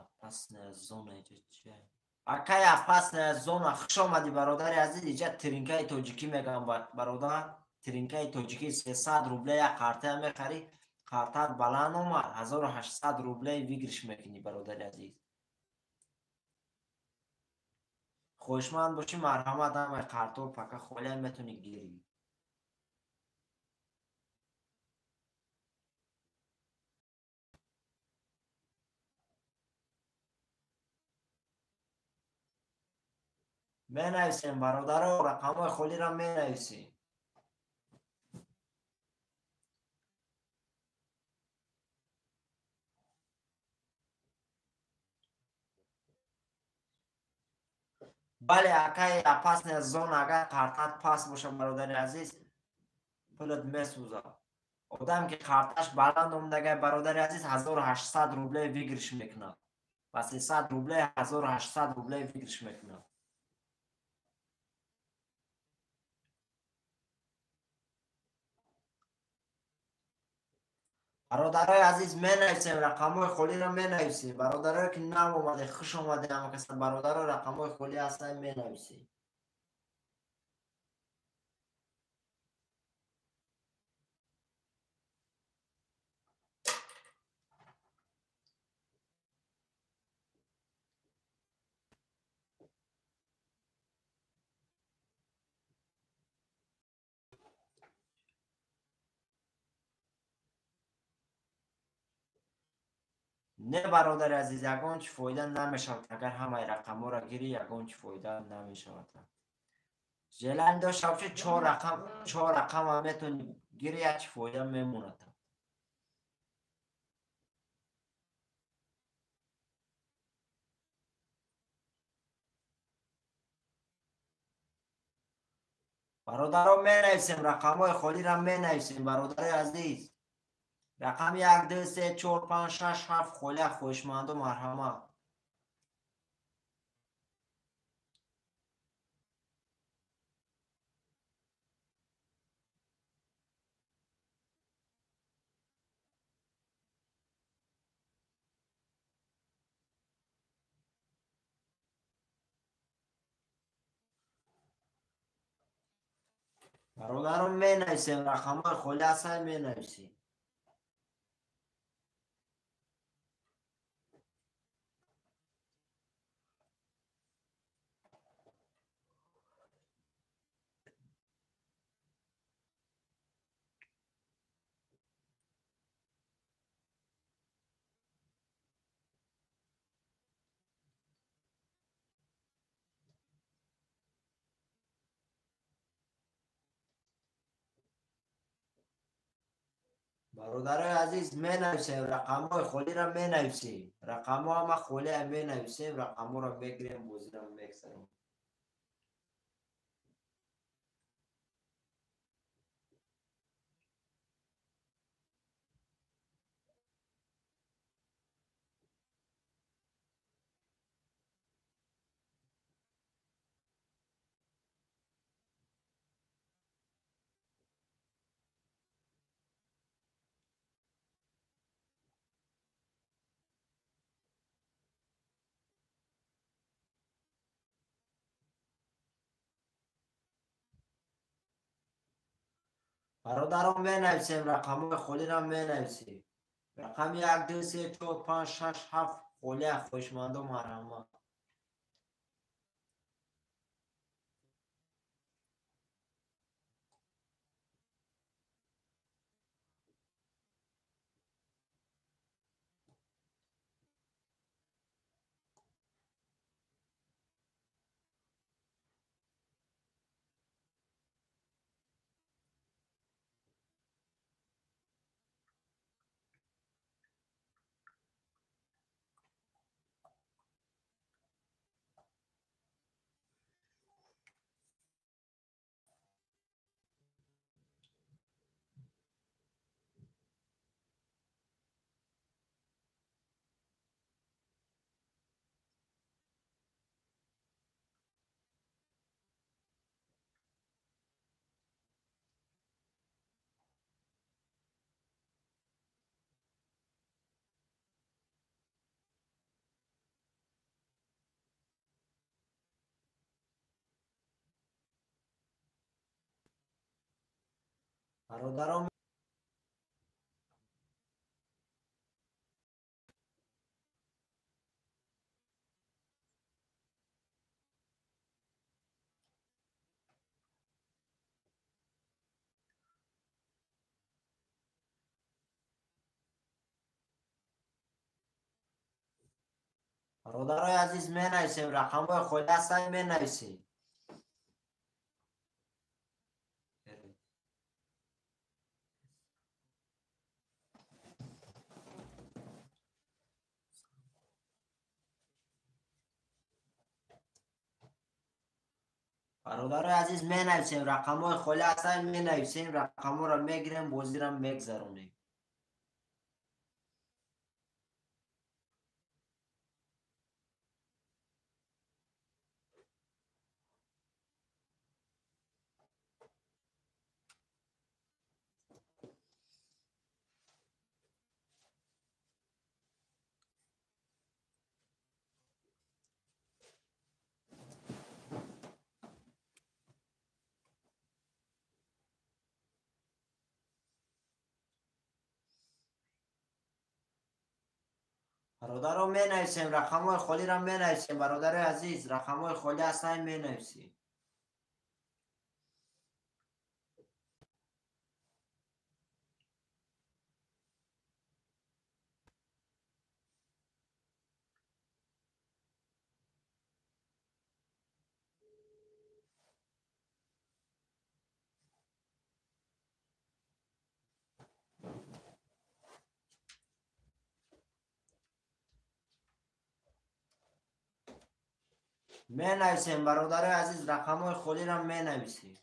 Опасная зона иҷа чия? Акай опасная зона, хуш омадӣ бародари азиз. Иҷа тринкаи тоҷикӣ мегӯям бародар. Тринкаи тоҷикӣ 300 рублей як картая мехарӣ, картаат баланд омад, 1800 рублей выигрыш мекунӣ бародари азиз. Хоҳишманд бошӣ, марҳамат, ҳамаи картҳо пака холия метавонӣ гирӣ. Менависем бародаро, рақамҳои холиро менависем. Бале, акай опасная зона, агар картат паст боша бародари азиз, пулат месӯзад. Одам ки карташ баланд омдагай бародари азиз, 1800 рублей выигрыш мекунад. Ба 300 рублей 1800 рублей выигрыш мекунад. Бародарои азиз, менависем, рақамҳои холиро менависем. Бародарое ки нав омаде, хуш омаде ҳама каса, бародаро рақамҳои холӣ ҳастанд, менависем. Не бародари азиз, ягон чӣ фоида намешавад. Агар ҳамаи рақамҳоро гирӣ, ягон чӣ фоида намешавад. Желание дошта бошӣ, чор рақамам метавонӣ гирӣ, як чӣ фоида мемонад. Бародаро менависем, рақамҳои холиро менависем, бародарои азиз. Рақами 1, 2, 3, 4, 5, 6, 7 холия, хоҳишманду марҳамат. Бародарон менависем, рақамҳои холӣ ҳастанд, менависем. Бародарои азиз, менависем рақамҳои холиро, менависем рақамҳо, ҳама холия менависем, рақамҳоро мегирем, бозиро мегзарем. Бародарон, менависем рақамҳои холиро, менависем. Рақами 1, 2, 3, 4, 5, 6, 7 холия, хоҳишмандо марҳамат. Бародарон, бародарои азиз, менависем рақамҳои холи ҳастанд, менависем. Бародарои азиз, менависем рақамҳои холи ҳастанд, менависем, рақамҳоро мегирем, бозиро мегзаронем. Бародаро, менависем рақамҳои холиро, менависем. Бародарои азиз, рақамҳои холи ҳастанд, менависем. Менависем, бародарои азиз, рақамҳои холиро менависем.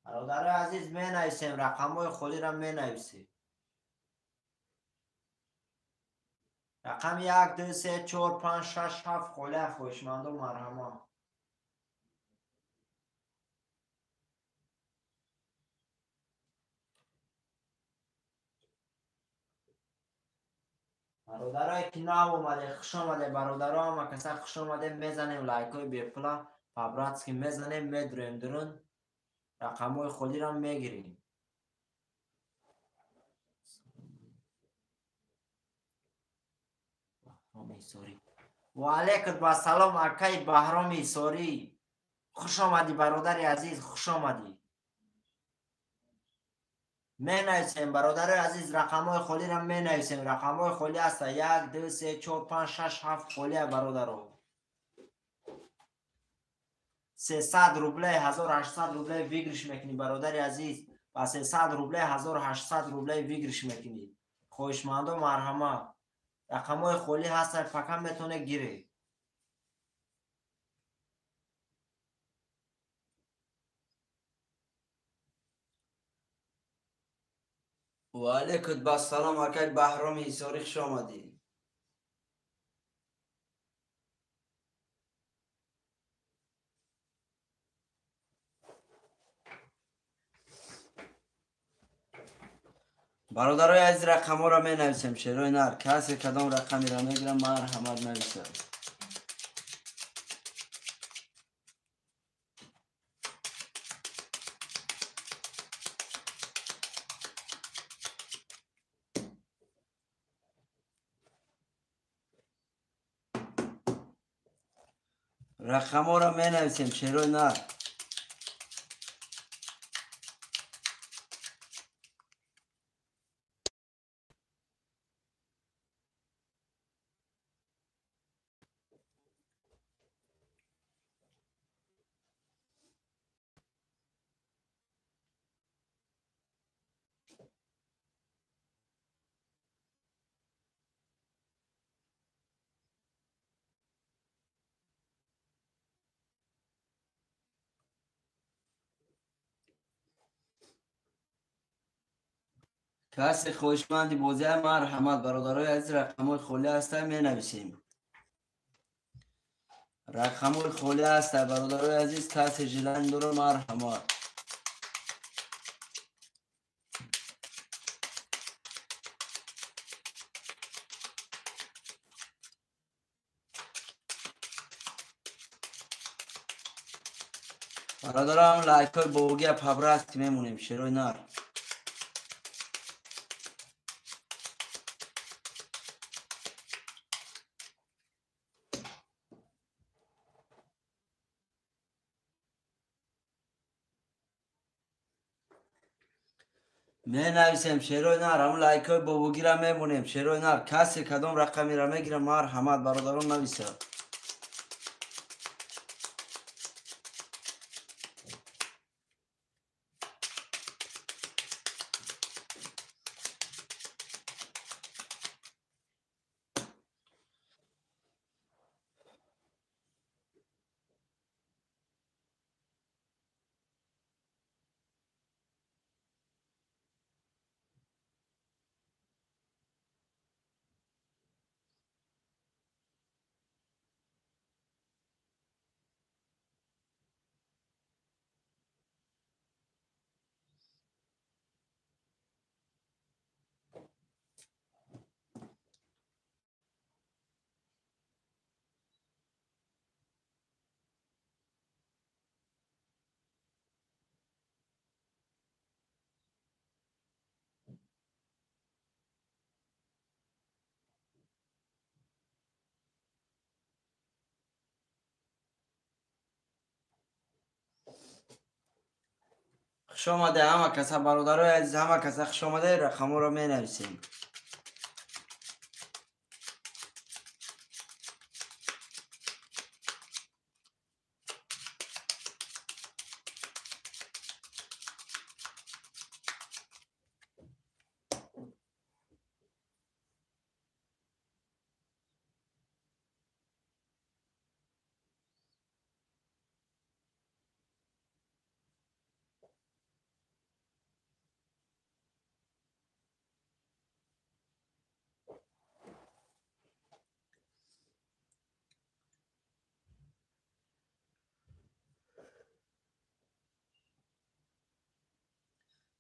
Бародарои азиз, менависем рақамҳои холиро, менависем. Рақами 1, 2, 3, 4, 5, 6, 7 холия, хоҳишмандо марҳамат. Бародарое ки нав омаде, хуш омаде, бародаро, ҳама каса хуш омаде. Мезанем лайкҳои бепула, по-братски мезанем, медурем дурун, рақамҳои холиро мегирем. Ва алайкум ассалом, акаи Баҳроми Исорӣ, хуш омадӣ, бародари азиз, хуш омадӣ. Менависем, бародарои азиз, рақамҳои холиро менависем. Рақамҳои холӣ ҳаста 1, 2, 3, 4, 5, 6, 7 холия, бародаро. 300 рубле, 1800 рубле выигрыш мекунӣ, бародари азиз. Ба 300 рубле, 1800 рубле выигрыш мекунӣ. Хоҳишмандо, марҳамат. Рақамҳои холӣ ҳаста, фақат метавонед гиред. Ва алайкум ассалом, акай Баҳроми Ҳисорӣ, хуш омадӣ. Бародарои азиз, рақамҳоро менависем, шерои нар. Касе кадом рақамеро мегирам, марҳамат нависад. Рақамҳоро менависем, шерои нар. Касе хоҳишманди бозия, марҳамат, бародарои азиз, рақамҳои холӣ ҳаста, менависем. Рақамҳои холӣ ҳаста, бародарои азиз, касе желание дора, марҳамат. Бародарам, лайкҳои бобогия пабраст мемонем, шерои нар. Менависем, шерои нар, ҳамун лайкҳои бобогира мемонем, шерои нар. Касе кадом рақамеро мегирам, марҳамат, бародарон, нависад. Хуш омаде ҳама каса, бародарои азиз, ҳама каса хуш омаде. Рақамҳоро менависем.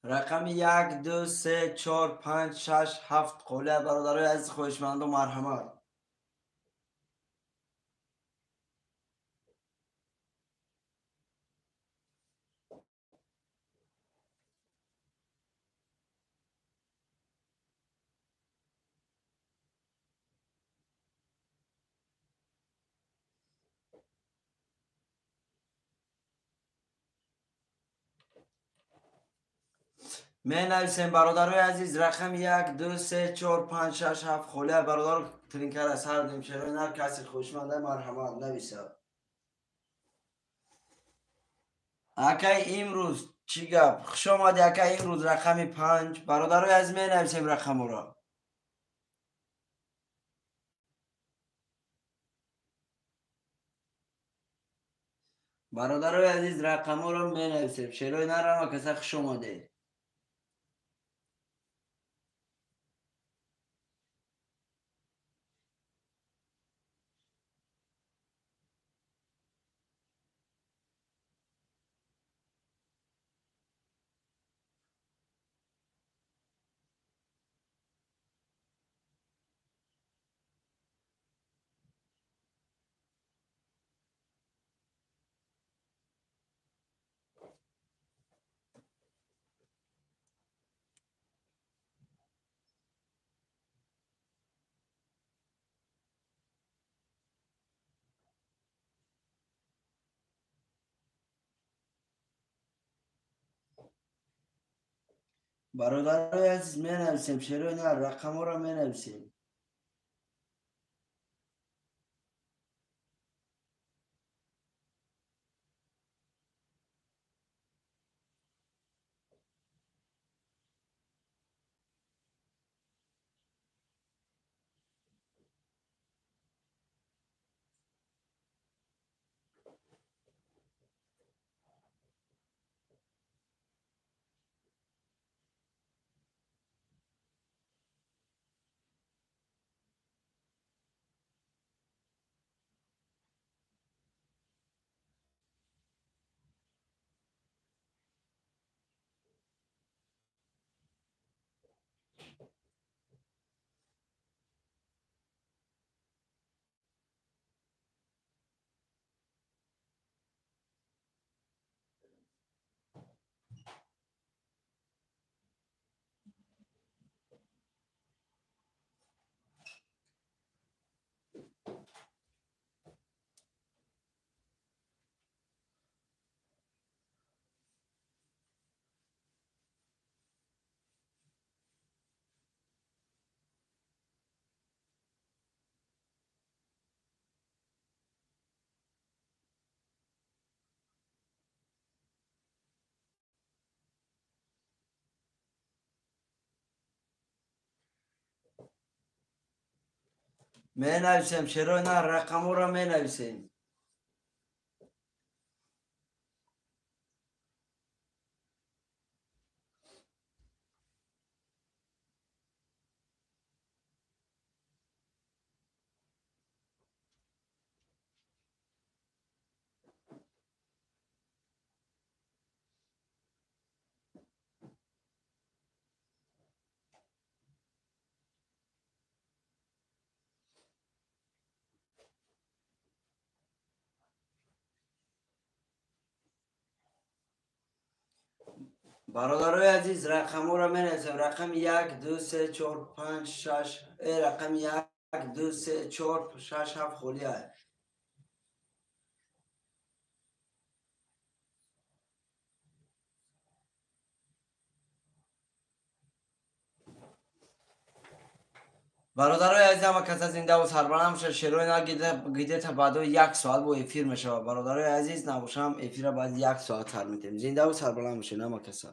Рақами 1, 2, 3, 4, 5, 6, 7 қолия, бародарои азиз, хоҳишманду, марҳамат. Менависем бародарои азиз, рақами 1, 2, 3, 4, 5, 6, 7 холия бародаро тринкара сар дем. Шерои нар каси хушманда марҳамат нависа. Акай имрӯз чӣ гап? Хуш омадӣ акай имрӯз рақами 5. Бародарои азиз менависем рақаморо. Бародарои азиз рақаморо менависем. Шерои нарама каса хуш омадед. Бародарои азиз менависем, шерои нар рақамҳоро менависем. Менависем, шерои нар рақамҳоро менависем. Бародарои азиз рақамҳоро менависем. Рақами 1, 2, 3, 4, 5, 6, рақами 1, 2, 3, 4, 6, 7 холия. Бародарои азиз ҳама каса зиндаву сарбаланд бошад. Шерои нар гидета баъдои 1 соат бо эфир мешавад. Бародарои азиз набошам эфира баъди 1 соат сар метем. Зиндаву сарбаланд бошед ҳама каса.